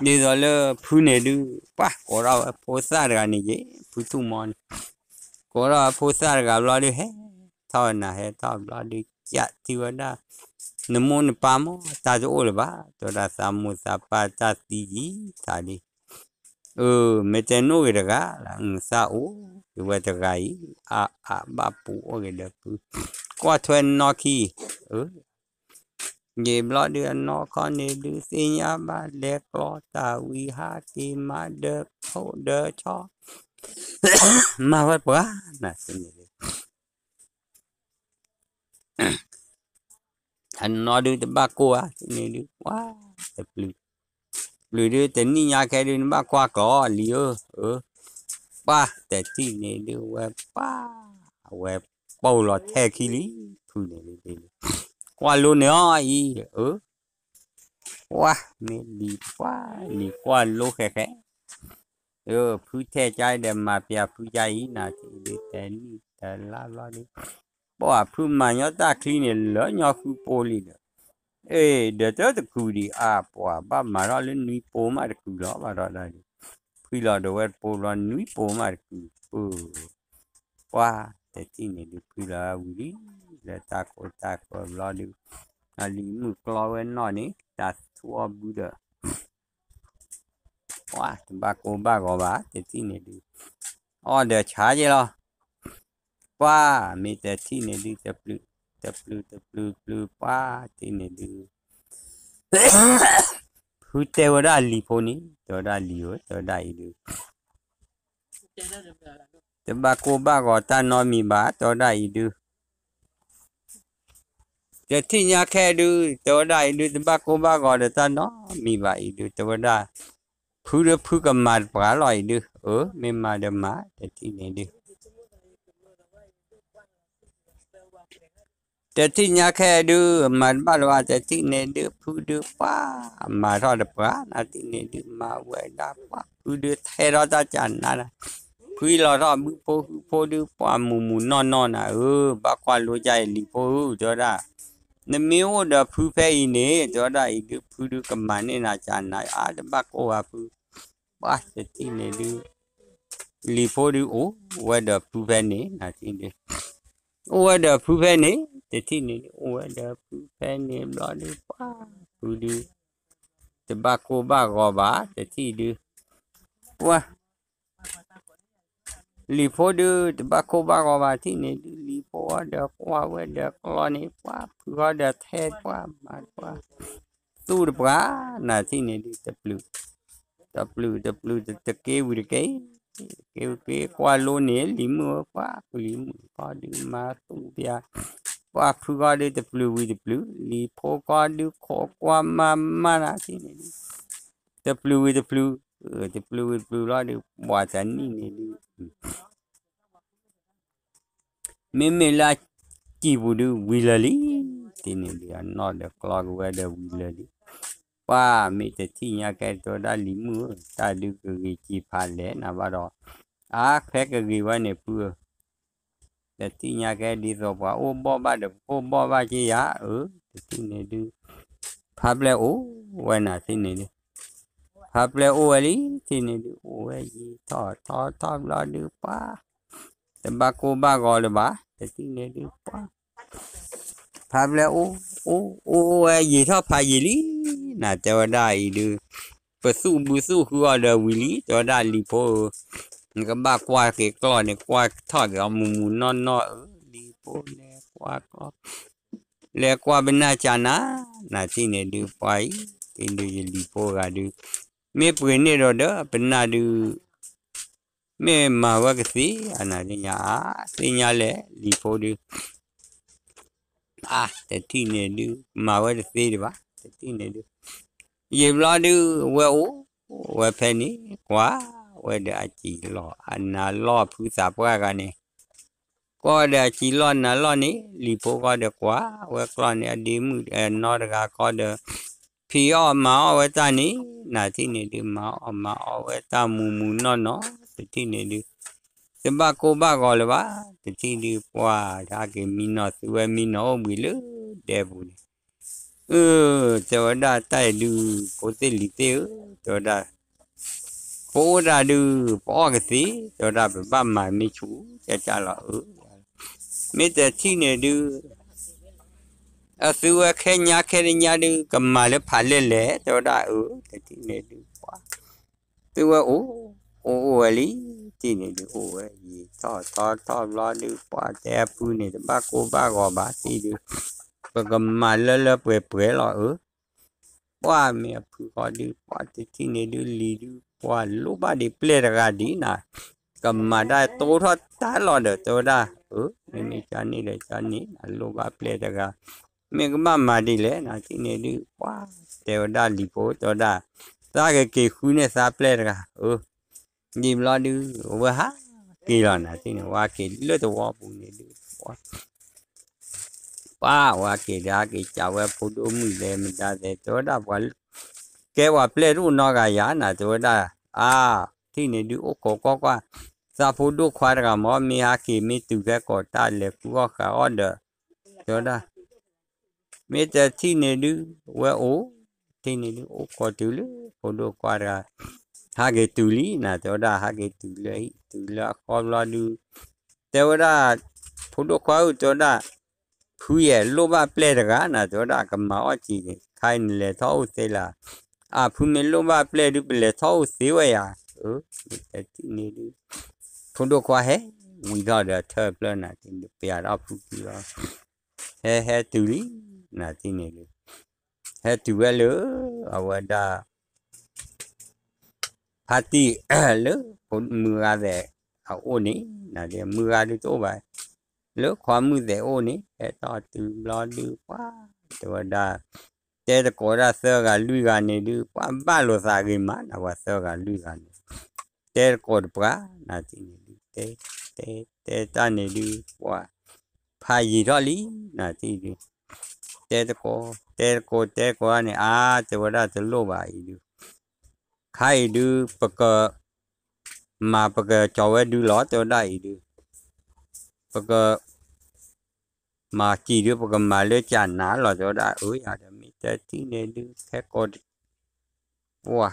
သိးလၢဖုန့ၣ်ဒုး ပှၤကိးထီၣ်ဝဲဖိသၣ်တဂၤန့ၣ်က့ၤ ဖုထူၣ်မီန့ၣ် ကိးထီၣ်ဝဲဖိသၣ်တဂၤဘျီဒုး ဟဲထီၣ်နၤ ဟဲထီၣ်ဘျီဒုး ကးထံၣ်ဝဲဒၣ် နမိၢ်နပၢ်မ့ၢ်တၢ်တအိၣ်လၢၤဘၣ် တဲဝဲဒၣ်သးမိၢ်သးပၢ်တၢ်သံယံာ်ထးလံ အၢ မ့ၢ်တဲနိၣ်ဂ့ၤတဂၤလၢ သးအိၣ်က့ၤဝဲတဂၤအံၤ အါအါဘၣ်ပူၤအိၣ်က့ၤဒီးဖု ကွၢ်ထွဲနီၢ်ခံ အၢ ယံာ်ဘျီဒုးအနီၢ်ခီန့ၣ်ဒုး သ့ၣ်ညါဘၣ်လဲၤကျီတၢ်ဝံၤဟးက့ၤမၤဒၢးခိၣ်ဒၢးဆီ မၤဝဲပှၤနၤသ့န့ၣ်ဒုး အနီၢ်ဒုးတဘၣ်ကိၢ်ဧါ သ့န့ၣ်ဒုး ပှၤ တပျုၤ ပျုၤဒုး တနံၣ်ညါခဲဒုး နဘၣ်ကွၢ်ကျီလံဧၢ အၢ ပှၤ တထံၣ်န့ၣ်ဒုး ဝဲပှၤ အဝဲပိာ်လီၤထဲခံလံ ဖုန့ၣ်ဒုး ကွၢ်လိန့ၣ်အီၤအံၤ အၢ ပှၤ မ့ၢ်လံၤပှၤ လံၤကွၢ်လိဃဲဃဲ အၢ ဖုထဲကါဒီးမၤပျးဖုကါအံၤ နၤထံၣ်ဒုးတဲနံၣ်တလါဘျီဒုး ပှၤဖုမၤညီတၢ်ချံန့ၣ် လၢညီဃုပိာ်လံဒီး အ့ ဒီးတတကုာ်ဒံး အါ ပှၤဘၣ်မၤထီၣ်လၢနွံပိာ်မးတကုာ်လီၤ ဘၣ်ထီၣ်ဒၣ်ဒုး ဖှံလီၤဒီးဝဲတပိာ်ဘျီ နွံပိာ်မးတကုာ် ပှၤ တထံၣ်န့ၣ်ဒုး ဖှံလီၤဝံၤလံ လၢတၢ်ကိးတၢ်ကီဘျီဒုး အလံၤမုၣ်ကျီဝဲနီၢ်န့ၣ် တၢ်သူအီၣ်ဘုဒီး ပှၤ တဘၣ်ကိၢ်ဘၣ်ဂီၤဘၣ် တထံၣ်န့ၣ်ဒုး အီၣ်ဒီးဆါက့လီၤ ပှၤ မ့ၢ်တထံၣ်န့ၣ်ဒုး တပျုၤ တပျုၤ တပျုၤ ပျုၤ ပှၤ တထံၣ်န့ၣ်ဒုး ဖုတဲဝဲဒၣ်လံၤဖိန့ၣ် တဲဝဲဒၣ်လံၤဧၢ တဲဝဲဒၣ်အံၤဒုး တဘၣ်ကိၢ်ဘၣ်ဂီၤတၢ်နီတမံၤဘၣ် တဲဝဲဒၣ်အံၤဒုး တထံၣ်ညါခဲဒုး တဲဝဲဒၣ်အံၤဒုး တဘၣ်ကိၢ်ဘၣ်ဂီၤဒီးတၢ်နီတမံၤဘၣ်အံၤဒုး တဲဝဲဒၣ် ဖုဒီးဖုကမၤတပှၤလီၤအံၤဒုး အၢ မ့ၢ်မၤဒီးမၤ တထံၣ်န့ၣ်ဒုး တထံၣ်ညါခဲဒုး မၤတဘၣ်လၢၤဘၣ် တထံၣ်န့ၣ်ဒုး ဖုဒုးပှၤ မၤထီၣ်တပှၤ နၤထံၣ်န့ၣ်ဒုး မၤဝဲဒၣ်ပှၤ ဖုဒုးထဲထီၣ်တၢ်ကနါ ဖှံလီၤထီၣ်ဘုဖိဃုဖိဒုး ပှၤမူးမူးနီၢ်နီၢ်နၤဧၢ, ဘၣ်ကွၢ်လိကၢ်အံၤလံၤဖိဧၢ တဲဝဲဒၣ်, နမ့ၢ်အိၣ်ဒီးဖုဖဲအံၤန့ၣ် တဲဝဲဒၣ်အံၤဒုး ဖုဒုးကမၤန့ၢ်နၤကနါ အါတဘၣ်ကိၢ်ဘၣ်ဖု, ပှၤတထံၣ်န့ၣ်ဒုး လံၤဖိဒုးအိၣ်ဝဲဒီးဖုဖဲန့ၣ် နၤထံၣ်ဒုး အိၣ်ဝဲဒီးဖုဖဲန့ၣ် တထံၣ်န့ၣ်ဒုး အိၣ်ဝဲဒီးဖုဖဲန့ၣ်ဘျီဒုး ပှၤဖုဒုး တဘၣ်ကိၢ်ဘၣ်ဂီၤဘၣ် တထံၣ်ဒုး ပှၤ လံၤဖိဒုး တဘၣ်ကိၢ်ဘၣ်ဂီၤဘၣ် ထံၣ်န့ၣ်ဒုး လံၤဖိဃီဒီးကွၢ်ဝဲဒီးကျီၢ်န့ၣ် ပှၤဖုဃီဒီးထဲပှၤမၤပှၤ သူၣ်တပှၤ နၤထံၣ်န့ၣ်ဒုး တပျုး တပျုး တပျုး တက့ဝံၤတက့ တက့ဝံၤတက့ ကွၢ်လိန့ၣ် လံၤမုၣ်ဧၢ ပှၤလံၤမုၣ်ဃီဒုး မၤသူၣ်ပျါ ပှၤဖုဃီဒုး တပျုးဝံၤတပျုး လံၤဖိဃီဒုး ခိးကွၢ်မၤမၤ နၤထံၣ်န့ၣ်ဒုး တပျုးဝံၤတပျုး တပျုးဝံၤတပျုးလီၤဒုး ပှၤတနံၣ်န့ၣ်ဒုး မ့မ့ၢ်လၢအစံာ်ပူၤဒုး ဝံၤလၢာ်လံ, တထံၣ်န့ၣ်ဒုး အနီၢ်ဒီးကျီကဝဲဒီးဝံၤလၢာ်လံ, ပှၤမ့ၢ်တထံၣ်ညါကဲ တဲဝဲဒၣ်လံၤမုၣ်ဧၢ, တၢ်ဒုးကဂ့ၤစံာ်ဖးလဲၣ်နၤဘၣ်ဒီး, အါခဲကဂ့ၤဝဲန့ၣ်ဖုဧၢ, တထံၣ်ညါကဲဒ်သိးပှၤအိၣ်ဘီၣ်ဘၣ်ဒီး ပအိၣ်ဘီၣ်ဘၣ်က့ယၤဧၢ, တထံၣ်န့ၣ်ဒုး ဖါပျဲၢ်အိၣ်ဝဲနၤထံၣ်န့ၣ်ဒုး ဖါပျဲၢ်အိၣ်ဝဲလံ, ထံၣ်န့ၣ်ဒုး အိၣ်ဝဲယံာ်ထီၣ်ထီထီၣ်ဘျီဒုးပှၤ, တဘၣ်ကိၢ်ဘၣ်ဂီၤလၢၤဘၣ်, တထံၣ်န့ၣ်ဒုးပှၤ, ဖါပျဲၢ်အိၣ်, အိၣ်အိၣ်ဝဲယံာ်ထီၣ်ဖးယံာ်လံ, နၤတဲဝဲဒၣ်အံၤဒုး, ပသူၣ်ဘုသူၣ်ဃုအီၤဒီးဝံၤလံ, တဲဝဲဒၣ်လံၤဖိဧၢ, နကဘၣ်ကွၢ်က့ၤကျီၢ်န့ၣ် ကွၢ်ထီၣ်က့ၤအီၤမုၢ်မုၢ်နီၢ်နီၢ်ဧၢ, လံၤဖိလဲၤကွၢ်ကျီၢ် လဲၤကွၢ်ပနၢ်ကၢ်နၤ, နၤထံၣ်န့ၣ်ဒုးပှၤအံၤ, ထံၣ်ဒုးယလံၤဖိဂၤဒုး, မ့ၢ်ပှ့ၤန့ၢ်ဒီးဒီးပနၢ်ဒုး, မ့ၢ်မၤဝဲကသ့ဧါ, နၤသ့ၣ်ညါဧါ, သ့ၣ်ညါလဲၣ် လံၤဖိဒုး, အါ တထံၣ်န့ၣ်ဒုး မၤဝဲတသ့ဒံးဘၣ်, တထံၣ်န့ၣ်ဒုး, ယံာ်ဘျီဒုး ဝဲအိၣ်ဝဲဖဲန့ၣ် ကွၢ်ဝဲဒီးအစံာ်လီၢ် အနၤလီၢ်ဖုသးပှၢ်ဂၤန့ၣ် ကွၢ်ဒီးအစံာ်လီၢ်နၤလီၢ်န့ၣ် လံၤဖိဃီဒီးကွၢ်ဝဲကျီၢ်န့ၣ် အဒ့မုၣ်နီတဂၤဃီဒီး ဖံးအီၣ်မၤအီၣ်ဝဲတၢ်န့ၣ်, နၤထံၣ်န့ၣ်ဒုး မၤအီၣ်မၤအီၣ်ဝဲတၢ်မုၢ်မုၢ်နီၢ်နီၢ်, တထံၣ်န့ၣ်ဒုး တဘၣ်ကိၢ်ဘၣ်ဂီၤလၢၤဘၣ်, တထံၣ်ဒုးပှၤ ဟဲက့ၤမံနီၤ သုဝဲမံနီၤအိၣ်ဘှံးလၢဒဲပူၤန့ၣ် အၢ တဲဝဲဒၣ်တၢ်အံၤဒုး ဖိသ့ၣ်လံၤသ့ၣ်ဧၢ, တဲဝဲဒၣ် ပအိၣ်တၢ်ဒုး ပအီၣ်ကသ့, တဲဝဲဒၣ် ပဘၣ်မၤမ့ၢ်ဆူၣ် ကၢ်ကၢ်လီၤအၢ, မ့ၢ်တထံၣ်န့ၣ်ဒုး အသုဝဲခဲညါခဲတညါဒုး ကမၤလၢဖးလဲၢ်လဲၣ်, တဲဝဲဒၣ်အၢ, တထံၣ်န့ၣ်ဒုး ပှၤ သုဝဲအိၣ်, အိၣ်အိၣ်ဝဲလံ, ထံၣ်န့ၣ်ဒုး အိၣ်ဝဲယံာ်ထီၣ်ထီထီၣ်ဘျီဒုး ပှၤတဲအဖုန့ၣ် တဘၣ်ကိၢ်ဘၣ်ဂီၤဘၣ်, ထံၣ်ဒုး ပကမၤလၢလၢပှဲၤပှဲၤလီၤအၢ, ပှၤမ့ၢ်အဖုဃီဒုး ပှၤတထံၣ်န့ၣ်ဒုး လံၤဒုး ပှၤလိၣ်ဘၣ်ဒံးပျဲၢ်တဂၤဒံးနၤ, ကမၤတၢ်တိထီၣ်တၢ်လီၤဒီး တဲဝဲဒၣ်, အၢ မ့မ့ၢ်ကန့ၣ်ဒီးကန့ၣ် အလိၣ်ဘၣ်ပျဲၢ်တဂၤ, မ့ၢ်ကဘၣ်မၤဒ်လဲၣ် နၤထံၣ်န့ၣ်ဒုး ပှၤတဲဝဲဒၣ်လံၤဖိ တဲဝဲဒၣ်, သးကက့ၤဃုန့ၢ်သးပျဲၢ်တဂၤ, အၢ ဒ်ဘျီဒုး အဝဲဟးက့ၤလီၤ နၤထံၣ်န့ၣ် ဝဲဟးက့ၤလၢသဝီပူၤန့ၣ်ဒုး ပှၤ ပှၤဝဲဟးက့ၤဒီး ဟးက့ၤစံးဝဲဖိဒိၣ်မုၣ်သဲးမတၤသဲး တဲဝဲဒၣ်ပှၤ ကဲပှၤပျဲၢ်တအိၣ်နီတဂၤယၤ နၤတဲဝဲဒၣ်, အါ ထံၣ်န့ၣ်ဒုး အိၣ်ခိးကွၢ်ကွၢ် သးဖိဒိၣ်ခွါတဂၤမ့ၢ် မ့ၢ်ဟးက့ၤမ့ၢ်တုၤဖဲကီၢ်တၢ်လဲၤဃုအီၣ်ဃုအီၣ်ဒီး တဲဝဲဒၣ် မ့ၢ်တထံၣ်န့ၣ်ဒုး ဝဲအိၣ် ထံၣ်န့ၣ်ဒုး အိၣ်ခိးတုၤလၢ ဖိဒိၣ်ခွါတဂၤ ဟးက့ၤတုၤလံ နၤတဲဝဲဒၣ် ဟးက့ၤတုၤလၢ တုၤလၢအဃီဘျီဒုး တဲဝဲဒၣ် ဖိဒိၣ်ခွါဧၢ တဲဝဲဒၣ် ဖုယဲၢ်လိၣ်ဘၣ်ပျဲၢ်တဂၤ နၤတဲဝဲဒၣ် ကမၤအီၣ်ကံၤ ခါအံၤနလဲၤထီၣ်အိၣ်သ့လၢ အဖုမ့ၢ်လိၣ်ဘၣ်ပျဲၢ်ဒုး ပလဲၤထီၣ်အိၣ်သ့ဝဲယၤ အၢ မ့ၢ်တထံၣ်န့ၣ်ဒုး ဖိဒိၣ်ခွါဟဲ ဝံၤထီၣ်ဒီးထၢၣ်ဖျၢၣ် နၤထံၣ်န့ၣ်ဒုး ပယၤဒီးဖုကံၤလီၤ ဟဲဟဲတုၤလံ နၤထံၣ်န့ၣ်ဒုး ဟဲတုၤဝဲလၢ အဝဲဒၣ် ဖါတံၢ် လၢ မုၢ်ဂၤသဲးအအိၣ်န့ၣ် နၤဒုး မုၢ်ဂၤဒုးတအိၣ်ဘၣ် လၢခွါမုၢ်သဲးအိၣ်န့ၣ် ဟဲထီၣ်တုၤဘျီဒုး ပှၤ တဲဝဲဒၣ် တဲသကိးဒၣ်သၢဂၤလွံၢ်ဂၤန့ၣ်ဒုး ပှၤဘၣ်လိာ်သးဂ့ၤမး နၤပှၤသၢဂၤလွံၢ်ဂၤန့ၣ် တဲသကိးတပှၤ နၤထံၣ်န့ၣ်ဒုး တဲ တဲ တဲတၢ်န့ၣ်ဒုး ပှၤ ဖ ဖးယံာ်ထီၣ်လံ နၤတံၢ်ဒုး, တဲတကိး တဲတကိး တဲတကိးန့ၣ် အါ တဲဝဲဒၣ်တလိၣ်ဘၣ်အံၤဒုး, ခါအံၤဒုး ပက မၤပကကၠီၤဝဲဒုးလီၤ တဲဝဲဒၣ်အံၤဒုး, ပက မၤစံၣ်ဒုး ပကမၤလၢကၠးနးလီၤ တဲဝဲဒၣ်, အၢ ယၤဒီးမ့ၢ်တထံၣ်န့ၣ်ဒုး ခဲကိး ပှၤ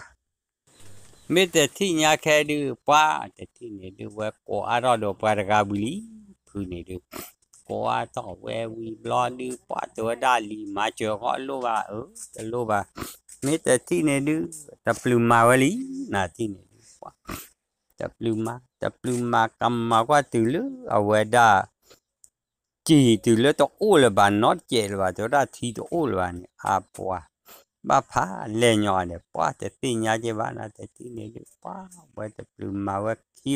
မ့ၢ်တထံၣ်ညါခဲဒုး ပှၤတထံၣ်န့ၣ်ဒုး ဝဲကိးအါထီၣ်ဒီးပှၤတဂၤဝံၤလံ, ဖုန့ၣ်ဒုး ကိးအါထီၣ်ဝဲဝံၤဘျီဒုး ပှၤတဲဝဲဒၣ်လံ မၤစၢၤဃီလိၣ်ဘၣ် အၢ တလိၣ်ဘၣ်, မ့ၢ်တထံၣ်န့ၣ်ဒုး တပျုာ်မၤဝဲလံ နၤတံၢ်န့ၣ်ဒုး ပှၤ တပျုာ်မၤ တပျုာ်မၤ ကမၤကွၢ်တုၤလၢအဝဲဒၣ် စံၣ်တုၤလၢတအိၣ်လၢၤဘၣ် နီတစဲးလၢၤဘၣ် တဲဝဲဒၣ်ထံတအိၣ်လၢၤဘၣ်န့ၣ် အါပှၤ ဘၣ်ဖးလဲၢ်ညီဒီး ပှၤတသ့ၣ်ညါက့ၤဘၣ် နၤတထံၣ်န့ၣ်ဒုး ပှၤဝဲတပျုာ်မၤဝဲခံဂၤ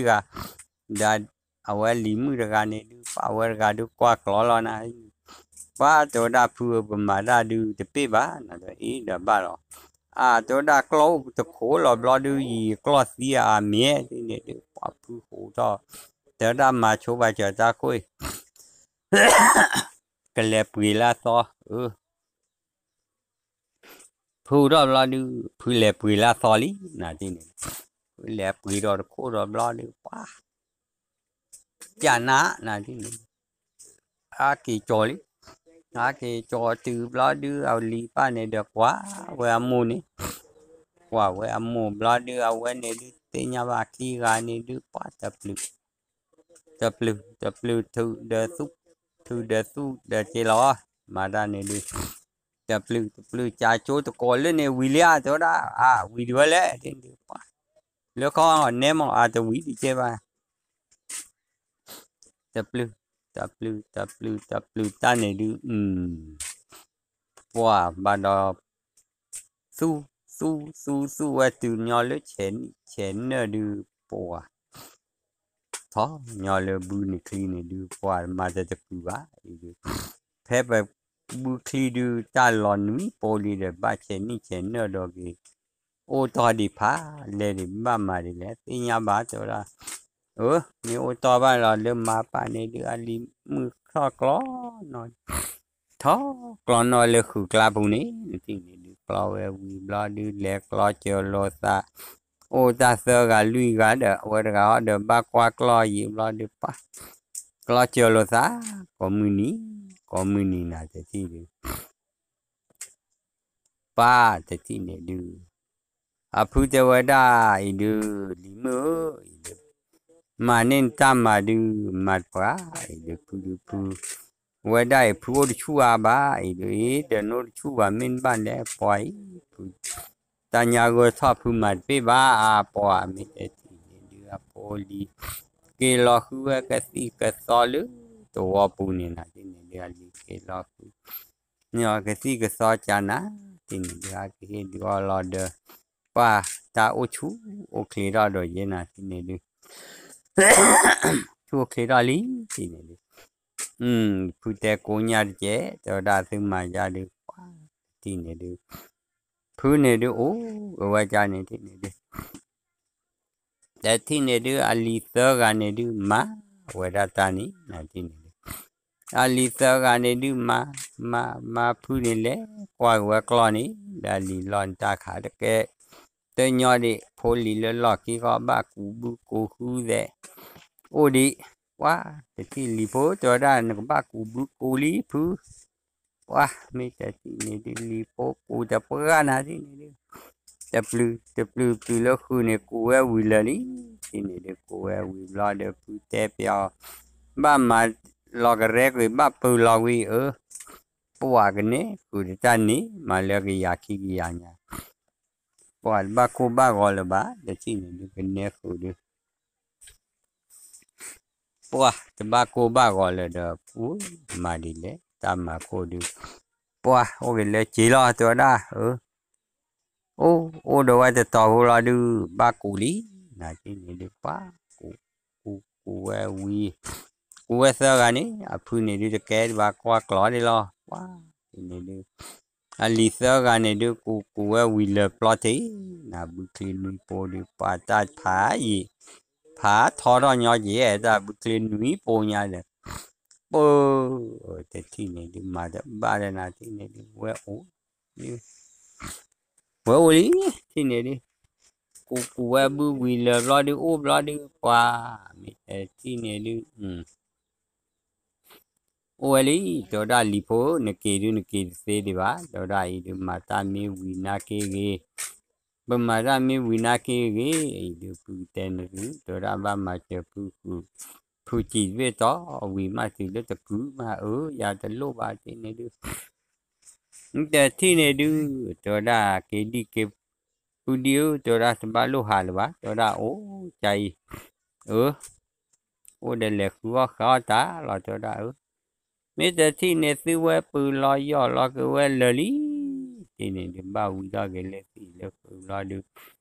ဒီးအဝဲလံၤမုၣ်တဂၤန့ၣ်ဒုး ပှၤဝဲတဂၤဒုးကွၢ်ကျီလီၤနၤ, ပှၤတဲဝဲဒၣ်ဖုဧၢ ပမၤတၢ်ဒုးတပ့ၢ်ဘၣ် နၤဒီးအံၤဒီးဘၣ်လီၤ, အါ တဲဝဲဒၣ်ကျီအိၣ်တခိၣ်လီၤဘျီဒုး ယံာ်ကျီသံအါမ့ၢ်ဒ်န့ၣ်ဒုး ပှၤဖုဟူးထီၣ် တဲဝဲဒၣ်မၤဆိဘၣ်စၢၤတၢ်ခိၣ်အံၤ ကလဲၤပှ့ၤလၢအသီ အၢ ဖုထီၣ်ဘျီဒုး ဖုလဲၤပှ့ၤလၢအသီလံ နၤတံၢ်န့ၣ်, ဖုလဲၤပှ့ၤဒီးတခိၣ်ဒီးဘျီဒုး ပှၤ ကၠးနး နၤတံၢ်န့ၣ်, အါက့ၤကၠီၤလံ, အါက့ၤကၠီၤတုၤဘျီဒုး အလံၤပၢ်န့ၣ်ဒီးကွၢ်ဝဲအမိၢ်န့ၣ်, ကွၢ်ဝဲအမိၢ်ဘျီဒုး အဝဲန့ၣ်ဒုးသ့ၣ်ညါဘၣ်ခံဂၤန့ၣ်ဒုး ပှၤတပျုာ် တပျုာ် တပျုာ် ထုးဒီးသူၣ် ထုးဒီးသူၣ်ဒီးက့ၤလီၤ, မၤတၢ်န့ၣ်ဒုး တပျုာ် တပျုာ် ကၠးကၠိတကိးလၢန့ၣ်ဝံၤလံဧါ တဲဝဲဒၣ်, အါ ဝံၤဒံးဝဲလဲၣ် ဒ်န့ၣ်ဒုး ပှၤ လၢခီနဲမီၢ်အါတဝံၤဒံးကဲဘၣ် တပျုာ် တပျုာ် တပျုာ် တပျုာ်တၢ်န့ၣ်ဒုး ပှၤဘၣ်ဒီး သူၣ် သူၣ် သူၣ် သူၣ်ဝဲတုၤညီလၢဆဲးနံၣ်ဆဲးနၢၣ်ဒုး ပှၤ ထီၣ်ညီလၢဘုန့ၣ်ချံန့ၣ်ဒုး ပှၤမၤတတကုာ်ဘၣ်အံၤဒုး, ဖဲပဘုချံဒုး တၢ်လီၤနွံပိလံဒီး ဘၣ်ဆဲးနံၣ်ဆဲးနၢၣ်ဒီးက့ၤ အိၣ်တီၢ်ဒံးဖးလဲၢ်ဒံး ဘၣ်မၤဒ်လဲၣ် သ့ၣ်ညါဘၣ် တဲဝဲဒၣ်, အၢ မ့ၢ်အိၣ်တီၢ်ဘၣ်လီၤ လၢမၤပာ်န့ၣ်ဒုး အလံၤမုၣ်ထီၣ်ကျီနီၤ ထီၣ်ကျီနီၤလၢဃုာ်ကျါပူၤန့ၣ် နထံၣ်န့ၣ်ဒုး ကျီဝဲဝံၤဘျီဒုး လဲၤကျီစၢၤလိာ်သး, အိၣ်တၢ်သၢဂၤလွံၢ်ဂၤဒီး အဝဲတဂၤဟီဒီး ဘၣ်ကွၢ်ကျီယံာ်ဘျီဒုး ပၢ် ကျီစၢၤလိာ်သး, ကိးမုၢ်နံၤ ကိးမုၢ်နံၤနၤတထံၣ်ဒုး ပၢ်တထံၣ်န့ၣ်ဒုး အဖုတဲဝဲဒၣ်အံၤဒုး လံၤမုၣ်ဧၢ အံၤဒုး မၤန့ၢ်နတၢ်မၤဒုး မၤတပှၤ အံၤဒုး ဖုဒုးဖု ဝဲဒၣ်အံၤ ဖုအိၣ်တဆူၣ်အါဘၣ် အံၤဒုး အ့ ဒီးနအိၣ်တဆူၣ်ဘၣ် မ့ၢ်နဘၣ်လဲၤပှၤအံၤ ဖု တၢ်ညါဂၢၢ်ထီၣ်ဖုမၤတပ့ၢ်ဘၣ် အါပှၤ မ့ၢ်တဲထံၣ်န့ၣ်ဒုး အဖိလံၤ က့ၤလီၤဃုဝဲကသံၣ်ကသီလၢသဝီပူၤန့ၣ် နၤတထံၣ်န့ၣ်ဒုး အလံၤက့ၤလီၤဃု န့ၣ် ကသံၣ်ကသီကၠးနၤ တထံၣ်န့ၣ်ဒုး အကဟ့ၣ်ဒုးအီၤလီၤဒီး ပှၤတၢ်အိၣ်ဆူၣ်အိၣ်ချ့ထီၣ်ဒီးယဲနၤတထံၣ်န့ၣ်ဒုး ဆူၣ်အိၣ်ချ့ထီၣ်လံ တထံၣ်န့ၣ်ဒုး ဖုတဲကိးညါတကဲး တဲဝဲဒၣ်သုမၤယါဒုး ပှၤတထံၣ်န့ၣ်ဒုး ဖုန့ၣ်ဒုး အိၣ်အဝဲကၠါန့ၣ်တထံၣ်န့ၣ်ဒုး တထံၣ်န့ၣ်ဒုး အလံၤသၢဂၤန့ၣ်ဒုး မၤဝဲဒၣ်တၢ်န့ၣ် နထံၣ်န့ၣ်ဒုး အလံၤသၢဂၤန့ၣ်ဒုး မၤ မၤ မၤဖုန့ၣ်လဲၤကွၢ်က့ၤဝဲကျီန့ၣ် ဒီးအလံၤလီၤနတၢ်ခးတကဲ တညီဒံး ဖိလံၤလၢလီၢ်ခံဃီ ဘၣ်ကူးဘုကူးဃုသဲး အိၣ်ဒံး ပှၤတထံၣ်လံၤဖိ တဲဝဲဒၣ် နကဘၣ်ကူးဘုကူးလံဖု ပှၤမ့ၢ်တထံၣ်န့ၣ်ဒုး လံၤဖိကူးတပှၢ်နၤတထံၣ်န့ၣ်ဒုး တပျုာ် တပျုာ် ပျုာ်လၢဃုာ်န့ၣ် ကူးဝဲဝံၤလၢာ်လံ တထံၣ်န့ၣ်ဒုး ကူးဝဲဝံၤဘျီဒီး ဖုတဲပျီ ဘၣ်မၤလီၤကရဲကွံာ် ဘၣ်ပၢၤလီၤကွံာ် အၢ ပှၤကန့ၣ် ဃုာ်တတၢ်န့ၣ် မၤလၢကယၤခံကယၤညါ ပှၤတဘၣ်ကိၢ်ဘၣ်ဂီၤလၢၤဘၣ် တထံၣ်န့ၣ်ဒုး ကနဲဃုာ်ဒုး ပှၤတဘၣ်ကိၢ်ဘၣ်ဂီၤလၢၤဒီး ပူမၤဒ်လဲၣ် တၢ်မၤခိၣ်ဒုး ပှၤအိၣ်က့ၤလၢစ့လီၤ တဲဝဲဒၣ် အၢ အိၣ် အိၣ်ဒီးဝဲတတီၤဖိလီၤဒုး ဘၣ်ကူးလံ နၤတထံၣ်န့ၣ်ဒုး ပှၤကူး ကူး ကူးဝဲဝံၤ ကူးဝဲသၢဂၤန့ၣ် အဖုန့ၣ်ဒုး တကဲတဘၣ်ကွၢ်ကျီဒ်လီၤ ပှၤတထံၣ်န့ၣ်ဒုး အလံၤသၢဂၤန့ၣ်ဒုး ကူး ကူးဝဲဝံၤလၢာ်ပျီထံး နဘုချံနွံပိဒုး ပှၤတၢ်ဖးယံာ် ဖးထီထီၣ်ညီက့ၤ တၢ်ဘုချံနွံပိညါဒီး ပၢ တထံၣ်န့ၣ်ဒုး မၤတဘၣ်ဒီးနၤထံၣ်န့ၣ်ဒုး ဝဲအိၣ် ဝဲအိၣ်လံ ထံၣ်န့ၣ်ဒုး ကူကူဝဲဘုဝံၤလၢာ်ဘျီဒုး အိၣ်ဘျီဒုး ပှၤ မ့ၢ်တထံၣ်န့ၣ်ဒုး အိၣ်ဝဲလံ တဲဝဲဒၣ်လံၤဖိဧၢ နက့ၤဒုးနက့ၤတသ့ဒံးဘၣ် တဲဝဲဒၣ်အံၤဒုး မၤတၢ်မ့ၢ်ဝံၤနါက့ဂ့ၤ ပမၤတၢ်မ့ၢ်ဝံၤနါက့ဂ့ၤ အံၤဒုးဖုကတဲနသု တဲဝဲဒၣ်ဘၣ်မၤစၢၤဖုဃုာ် ဖုစံးတဘ့ၣ်တီ ဝံၤမးတုၤလၢတကုၤမး အၢ ယၤတလိၣ်ဘၣ်ထံၣ်န့ၣ်ဒုး တထံၣ်န့ၣ်ဒုး တဲဝဲဒၣ်က့ၤဒံက့ၤ ဖုဒံဧၢ တဲဝဲဒၣ်တဘၣ်လိၣ်ဟးလၢၤဘၣ် တဲဝဲဒၣ်အိၣ်ကါအံၤ အၢ အိၣ်ဒီးလဲၤဃုအီၣ်ဃုအီၣ်တၢ်လီၤ တဲဝဲဒၣ်အၢ မ့ၢ်တထံၣ်န့ၣ်သုဝဲပၢၤလီၤယီၢ်လီၤက့ၤဝဲလၢာ်လံ ထံၣ်န့ၣ်ဒုးဘၣ်ဝံထီၣ်က့ၤလၢသံၣ်လၢဃုာ်ဘျီဒုး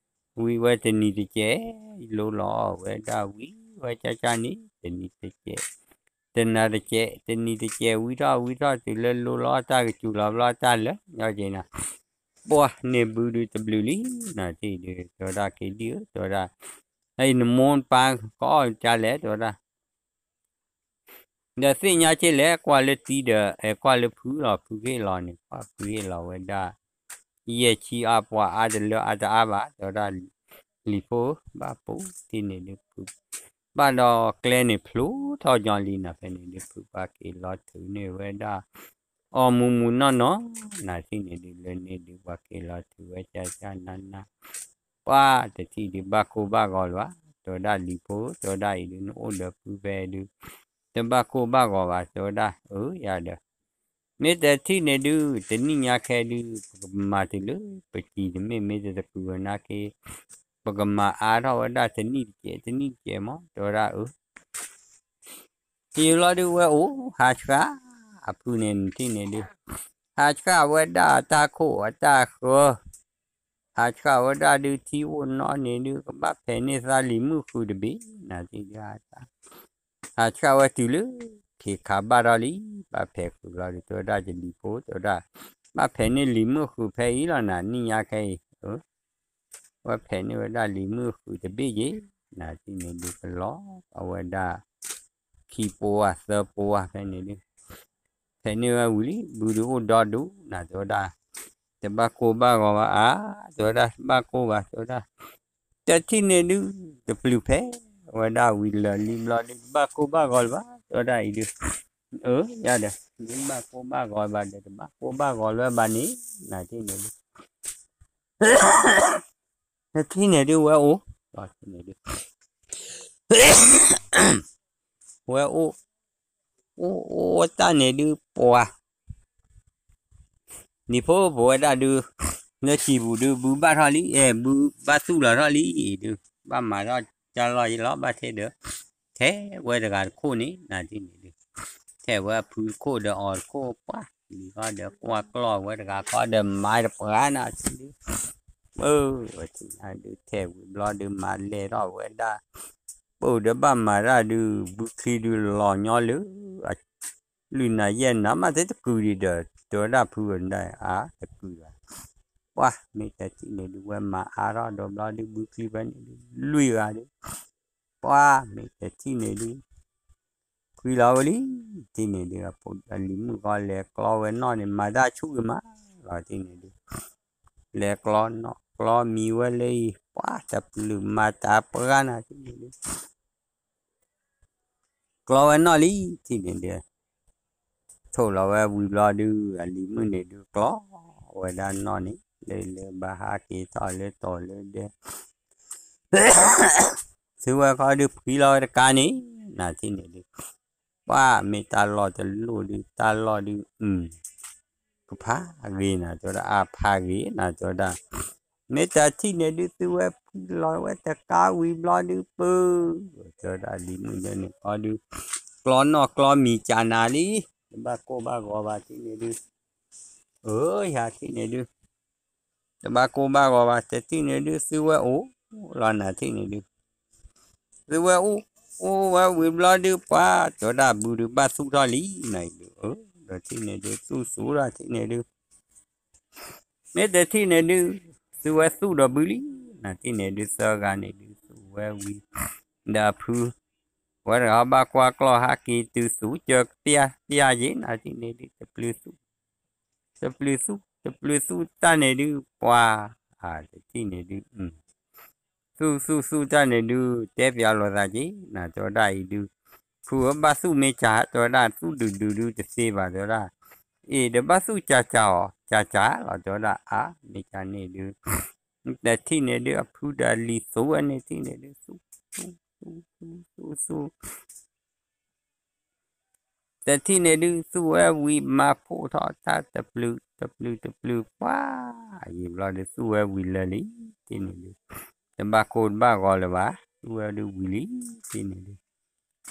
ဝံဝဲတနံၤတကဲး လိလီၤအီၤဝဲဒၣ်ဝံဝဲကၠၢ်ကၠၢ်န့ၣ် တနံၤတကဲး တနၤတကဲး တနံၤတကဲး ဝံထီၣ်ဝံထီၣ်တုၤလၢလိလီၤတၢ်ကစူၤလီၤဘျီတၢ်လၢာ်ညီက့ၤနၤ ပှၤန့ၢ်ဘုဒုးတဘျုးလံ နၤထံၣ်ဒုး တဲဝဲဒၣ်က့ၤဒံဧၢ တဲဝဲဒၣ် အံၤနမိၢ်နပၢ်ကအီၣ်ကါလဲၣ် တဲဝဲဒၣ် ဒီးသ့ၣ်ညါက့ၤလဲၣ် ကွၢ်လၢတံၤဒီး အဲ ကွၢ်လၢဖုလီၤ ဖုကဟ့ၣ်လီၤန့ၣ် ကွၢ်ဖုဟ့ၣ်လီၤဝဲဒၣ် ယဲၢ်ဆံအါပှၤအါတလၢအါတအါဘၣ် တဲဝဲဒၣ် လံၤဖိဧၢ ဘၣ်ပိာ်ထံၣ်န့ၣ်ဒုးဖု ဘၣ်ဒီးကျဲန့ၣ်ဖျိထီၣ်ညီလံနၤ ဖဲန့ၣ်ဒုး ဖုပှၤက့ၤလီၤထုးန့ၢ်ဝဲဒၣ် အီၣ်မူမူနီၢ်နီၢ် နၤထံၣ်န့ၣ်ဒုး လၢန့ၣ်ဒုး ပှၤက့ၤလီၤထုးဝဲကၠၢ်ကၠၢ်နၢ်နၢ် ပှၤတထံၣ်ဒုးဘၣ်ကိၢ်ဘၣ်ဂီၤလၢၤဘၣ် တဲဝဲဒၣ်လံၤဖိ တဲဝဲဒၣ်အံၤဒုး နအိၣ်ဒီးဖုဖဲဒုး တဘၣ်ကိၢ်ဘၣ်ဂီၤဘၣ် တဲဝဲဒၣ် အၢ ယၤဒီး မ့ၢ်တထံၣ်န့ၣ်ဒုး တနံၣ်ညါခဲဒုး ပကမၤတုၤလၢပစံးတမ့ၢ် မ့ၢ်တတကုၤဝဲနါက့ ပကမၤအါထီၣ်ဝဲဒၣ်တနံၣ်တကဲး တနံၣ်တကဲးမး တဲဝဲဒၣ်အၢ ယံာ်လီၤဒုးဝဲအိၣ် ဟးဆှၣ် အဖုန့ၣ်နထံၣ်န့ၣ်ဒုး ဟးဆှၣ်ဝဲဒၣ်အတၢ်ခိၣ်အတၢ်ဃၢ ဟးဆှၣ်ဝဲဒၣ်ဒုးထံအိၣ်နီၢ်န့ၣ်ဒုး ကဘၣ်ဖဲးန့ၢ်သးလံၤမုၣ်ဃုာ်တဘ့ၣ် နၤထံၣ်ဒုး ဟးဆှၣ်ဝဲတုၤလၢ ခ့ခးဘၣ်ထီၣ်လံ ဘၣ်ဖဲးဃုာ်လီၤဒုး တဲဝဲဒၣ်ယလံၤဖိ တဲဝဲဒၣ် ဘၣ်ဖဲးန့ၢ်လံၤမုၣ်ဃုာ်ဖဲအံၤလီၤနၤ နံၣ်ညါခဲအံၤ ဝဲဖဲးန့ၢ်ဝဲဒၣ်လံၤမုၣ်ဃုာ်တဘ့ၣ်ယ့ၤ နၤထံၣ်န့ၣ်ဒုးကလီၤအဝဲဒၣ် ခံပိဝါသၢပိဝါဖဲန့ၣ်ဒုး ဖဲးန့ၢ်ဝဲဝံၤလံ ဘုဒုးအိၣ်ဒီဒူၣ် နၤတဲဝဲဒၣ် တဘၣ်ကိၢ်ဘၣ်ဂီၤဘၣ်အါ တဲဝဲဒၣ် တဘၣ်ကိၢ်ဘၣ် တဲဝဲဒၣ် တထံၣ်န့ၣ်ဒုး တပျုၤဖဲးဝဲဒၣ်ဝံၤလၢာ်လံဘျီဒုး တဘၣ်ကိၢ်ဘၣ်ဂီၤလၢၤဘၣ် တဲဝဲဒၣ်အံၤဒုး အၢ ယၤဒီး တဘၣ်ကိၢ်ဘၣ်ဂီၤဘၣ်ဒီး တဘၣ်ကိၢ်ဘၣ်ဂီၤလၢၤဘၣ်န့ၣ် နၤထံၣ်န့ၣ်ဒုး နထံၣ်န့ၣ်ဒုးဝဲအိၣ် ဝဲအိၣ် အိၣ်တၢ်န့ၣ်ဒုးပှၤ ဒ်ဖိပဝဲဒၣ်ဒုး လၢစံာ်ပူၤဒုး ဘုဘၣ်ထီၣ်လံ အဲ ဘုဘၣ်သူၣ်လီၤထီၣ်လံဒုး ဘၣ်မၤထီၣ်ကၢ်လီၢ်ယလီၤ ဘၣ်ထဲဒီး ထဲဝဲတဂၤတခိၣ်န့ၣ် နၤထံၣ်န့ၣ်ဒုး ထဲဝဲအဖုတခိၣ်ဒီးအီၤတခိၣ်ပှၢ် လံၤဃီဒီးကွၢ်ကျီၢ်ဝဲတဂၤဃီဒီး မၤတပှၢ်နၤထံၣ်ဒုး ပၢ်ဝဲထံၣ်နၤဒုး ထဲဝံၤဘျီဒုး မၤလဲၢ်ထီၣ်ဝဲဒၣ် ပၢ်ဒီးဘၣ်မၤတၢ်ဒုး ဘုချံဒုးလီၤညီလၢ လုၢ်နၤယဲၢ်နၤမး တတကုၤဒံးဒီး တဲဝဲဒၣ်ဖုဝဲဒၣ် အါ တကုၤဘၣ် ပှၢ် မ့ၢ်တထံၣ်န့ၣ်ဒုး ဝဲမၤအါထီၣ်ဒီးဘျီဒုး ဘုချံဖဲန့ၣ်ဒုး လွံၢ်ဂၤဒုး ပှၢ် မ့ၢ်တထံၣ်န့ၣ်ဒုး ခွံလီၤဝဲလံ ထံၣ်န့ၣ်ဒုး အလံၤမုၣ်ဃီလဲၤကျီဝဲနီၣ်န့ၣ် မၤတၢ်ဆူၣ်ဂ့ၤမးလီၤ ထံၣ်န့ၣ်ဒုး လဲၤကျီနီၣ်ကျီမံၤဝဲလၢအံၤ ပှၢ် တပျုၤမၤတၢ်ပှၢ်နၤ ထံၣ်န့ၣ်ဒုး ကျီဝဲနီၣ်လံ ထံၣ်န့ၣ်ဒုး ထိၣ်လီၤဝဲဝံၤဘျီဒုး အလံၤမုၣ်န့ၣ်ဒုး ကျီဝဲဒၣ်နီၣ်န့ၣ် လၢလၢဘၣ်ဟးက့ၤထီၣ်လၢတီၤလၢဒဲ သုဝဲခီဒုးဖှံလီၤဝဲတကါန့ၣ် နၤထံၣ်န့ၣ်ဒုး ပှၢ်မ့ၢ်တၢ်လီၢ်တလိၣ်ဒုး တၢ်လီၢ်ဒုး အု ကဖးဂ့ၤနၤတဲဝဲဒၣ် အါဖးဂ့ၤနၤတဲဝဲဒၣ် မ့ၢ်တထံၣ်န့ၣ်ဒုး သုဝဲဖှံလီၤဝဲတကါဝံၤဘျီဒုး ပၢ် တဲဝဲဒၣ်လံၤမုၣ်ဒၢန့ၣ်ခီဒုး ကျီနီၣ်ကျီမံၤကၢ်နၤလံ တဘၣ်ကိၢ်ဘၣ်ဂီၤဘၣ်ထံၣ်န့ၣ်ဒုး အၢ ယၤထံၣ်န့ၣ်ဒုး တဘၣ်ကိၢ်ဘၣ်ဂီၤဘၣ် တထံၣ်န့ၣ်ဒုး သုဝဲအိၣ်လီၤနၤထံၣ်န့ၣ်ဒုး သုဝဲအိၣ် အိၣ်ဝဲဝံၤဘျီဒုး ပှၢ်တဲဝဲဒၣ်ဘုဒုးဘၣ်သူၣ်ထီၣ်လံနၤအံၤဒုး အၢ ဒီးထံၣ်န့ၣ်ဒုး သူၣ်သူၣ်ထီၣ်ထံၣ်န့ၣ်ဒုး မ့ၢ်တထံၣ်န့ၣ်ဒုး သုဝဲသူၣ်ဒီးဘုလံ နၤထံၣ်န့ၣ်ဒုး သၢဂၤန့ၣ်ဒုး သူၣ်ဝဲဝံၤ ဒီးအဖု ဝဲတဂၤဘၣ်ကွၢ်ကျီၢ်ဟဲက့ၤတုၤသူၣ်ကၢကပျၢ်ပျၢ်ယ့ၣ် နၤထံၣ်န့ၣ်ဒုး တပျုၤသူၣ်, တပျုၤသူၣ် တပျုၤသူၣ်တၢ်န့ၣ်ဒုး ပှၤ, တထံၣ်န့ၣ်ဒုး သူၣ်သူၣ်သူၣ်တၢ်န့ၣ်ဒုး တဲပၠးလိာ်သးက့ၤ နၤတဲဝဲဒၣ်အံၤဒုး, ဖုဧၢဘၣ်သူၣ်မ့ၢ်ကၢ် တဲဝဲဒၣ် သူၣ်ဒုးဒုးဒုးတသ့ဘၣ် တဲဝဲဒၣ်, အ့ၣ် ဒီးဘၣ်သူၣ်ကၢ်ကၢ်အီၤ ကၢ်ကၢ်လီၤ တဲဝဲဒၣ် အါ မ့ၢ်ကၢ်န့ၣ်ဒုး, တထံၣ်န့ၣ်ဒုး အဖုဒီးလံၤသိဝဲန့ၣ်ထံၣ်န့ၣ်ဒုး သူၣ်, သူၣ်, သူၣ်, သူၣ် တထံၣ်န့ၣ်ဒုး သူၣ်ဝဲဝံၤမၤဖှိၣ်ထီၣ်တၢ်တပျုၤ တပျုၤ တပျုၤ ပှၤ, ယံာ်ဘျီဒုးသူၣ်ဝဲဝံၤလၢာ်လံ, ထံၣ်န့ၣ်ဒုး, တဘၣ်ကိၢ်တဘၣ်ဂီၤလၢၤဘၣ် သူၣ်ဝဲဒုးဝံၤလံ, ထံၣ်န့ၣ်ဒုး,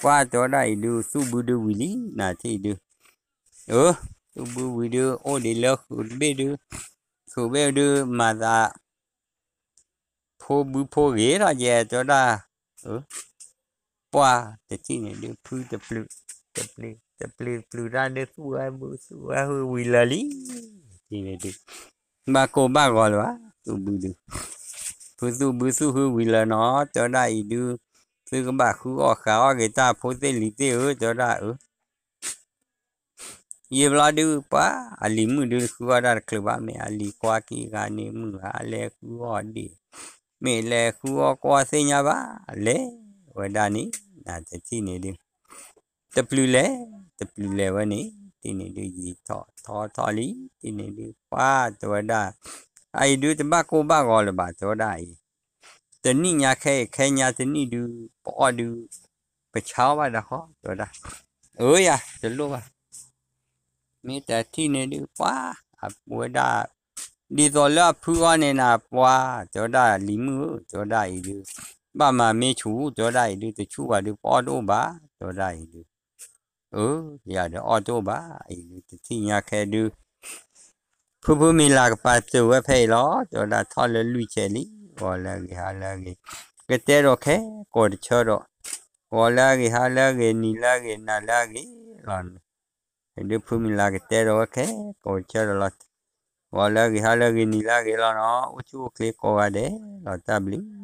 ပှၤတဲဝဲဒၣ်အံၤဒုး သူၣ်ဘုဒုးဝံၤလံ နၤထံၣ်ဒုး, အၢ, သူၣ်ဘုဝံၤဒုး အိၣ်ဒံးလၢဃုာ်တဘ့ၣ်ဒုး, ဃုာ်ဘ့ၣ်ဒုး မၤသး ဖိဘုဖိဂ့ၤထီၣ်ကဲ တဲဝဲဒၣ်, ပှၤတထံၣ်န့ၣ်ဒုး ဖုတပျုၤ, တပျုၤ တပျုၤ တပျုၤတၢ်ဒုး သူၣ်ဝဲဘု သူၣ်ဝဲဟုဝံၤလၢာ်လံ, ထံၣ်န့ၣ်ဒုး, ဘၣ်ကိၢ်ဘၣ်ဂီၤလၢၤဘၣ် သူၣ်ဘုဒုး, ဖုသူၣ်ဘုသူၣ်ဟုဝံၤလၢာ်နီၤ တဲဝဲဒၣ်အံၤဒုး, သုကဘၣ်ဃုအီၣ်ဃုအီၣ်က့ၤတၢ်ဖိသ့ၣ်လံၤသ့ၣ်ဧၢ တဲဝဲဒၣ်အၢ ယံာ်ဘျီဒုး ပှၤအလံၤမုၣ်ဒုး ဃုအီၣ်တၢ်တချုးဘၣ် မ့ၢ်အလံၤကွၢ်က့ၤဂၤန့ၣ် မုၢ်ဂၤလဲၤဃုအီၣ်ဒံး, မ့ၢ်လဲၤဃုအီၣ်ကွၢ်သ့ၣ်ညါဘၣ်, လဲၤဝဲဒၣ်န့ၣ် နၤတထံၣ်န့ၣ်ဒုး, တပျုၤလဲၤ, တပျုၤလဲၤဝဲန့ၣ် ထံၣ်န့ၣ်ဒုး ယံာ်ထီၣ်ထီထီၣ်လံ, ထံၣ်န့ၣ်ဒုး ပှၤတဲဝဲဒၣ်, အအံၤဒုး တဘၣ်ကိၢ်ဘၣ်ဂီၤလၢၤဘၣ် တဲဝဲဒၣ်အံၤ တနံၣ်ညါခဲအံၤ ခဲညါတနံၣ်ဒုး ပအီၣ်ဒုး ပဆါအီၣ်ဘၣ်ဒီးဃီ တဲဝဲဒၣ်, အၢယၤ တလိၣ်ဘၣ်, မ့ၢ်တထံၣ်န့ၣ်ဒုး ပှၤ, အဝဲဒၣ်, ဒ်သိးလၢအဖုအီၣ်န့ၣ်နၤ ပှၤ, တဲဝဲဒၣ်လံၤမုၣ်ဧၢ တဲဝဲဒၣ်အံၤဒုး, ဘၣ်မၤမ့ၢ်ဆူၣ် တဲဝဲဒၣ်အံၤဒုး တဆူၣ်ဘၣ်ဒုး ပအီၣ်တအိၣ်ဘၣ် တဲဝဲဒၣ်အံၤဒုး, အၢ, ယၤဒီးအီၣ်တအိၣ်ဘၣ် အံၤဒုး တထံၣ်ညါခဲဒုး ဖုဖုမံၤလၤကပၤစၢၤဝဲဖဲအံၤလီၤ တဲဝဲဒၣ် ထီၣ်လၢလွံၢ်ဆဲးလံ, ဂီၤလၢအဂ့ၤ ဟါလၢအဂ့ၤ, ကတဲဒီးခဲကိးတဆၢဒီး, ဂီၤလၢအဂ့ၤ ဟါလၢအဂ့ၤ နံၤလၢအဂ့ၤ နၤလၢအဂ့ၤလီၤ, ဒုးဖုမံၤလၤကတဲဒီးဝဲခဲကိးတဆၢဒီးလီၤ, ဂီၤလၢအဂ့ၤ ဟါလၢအဂ့ၤ နံၤလၢအဂ့ၤလီၤနီၤ, အိၣ်ဆူၣ်အိၣ်ချ့ကိးဂၤဒဲးလီၤ တၢ်ဘျုး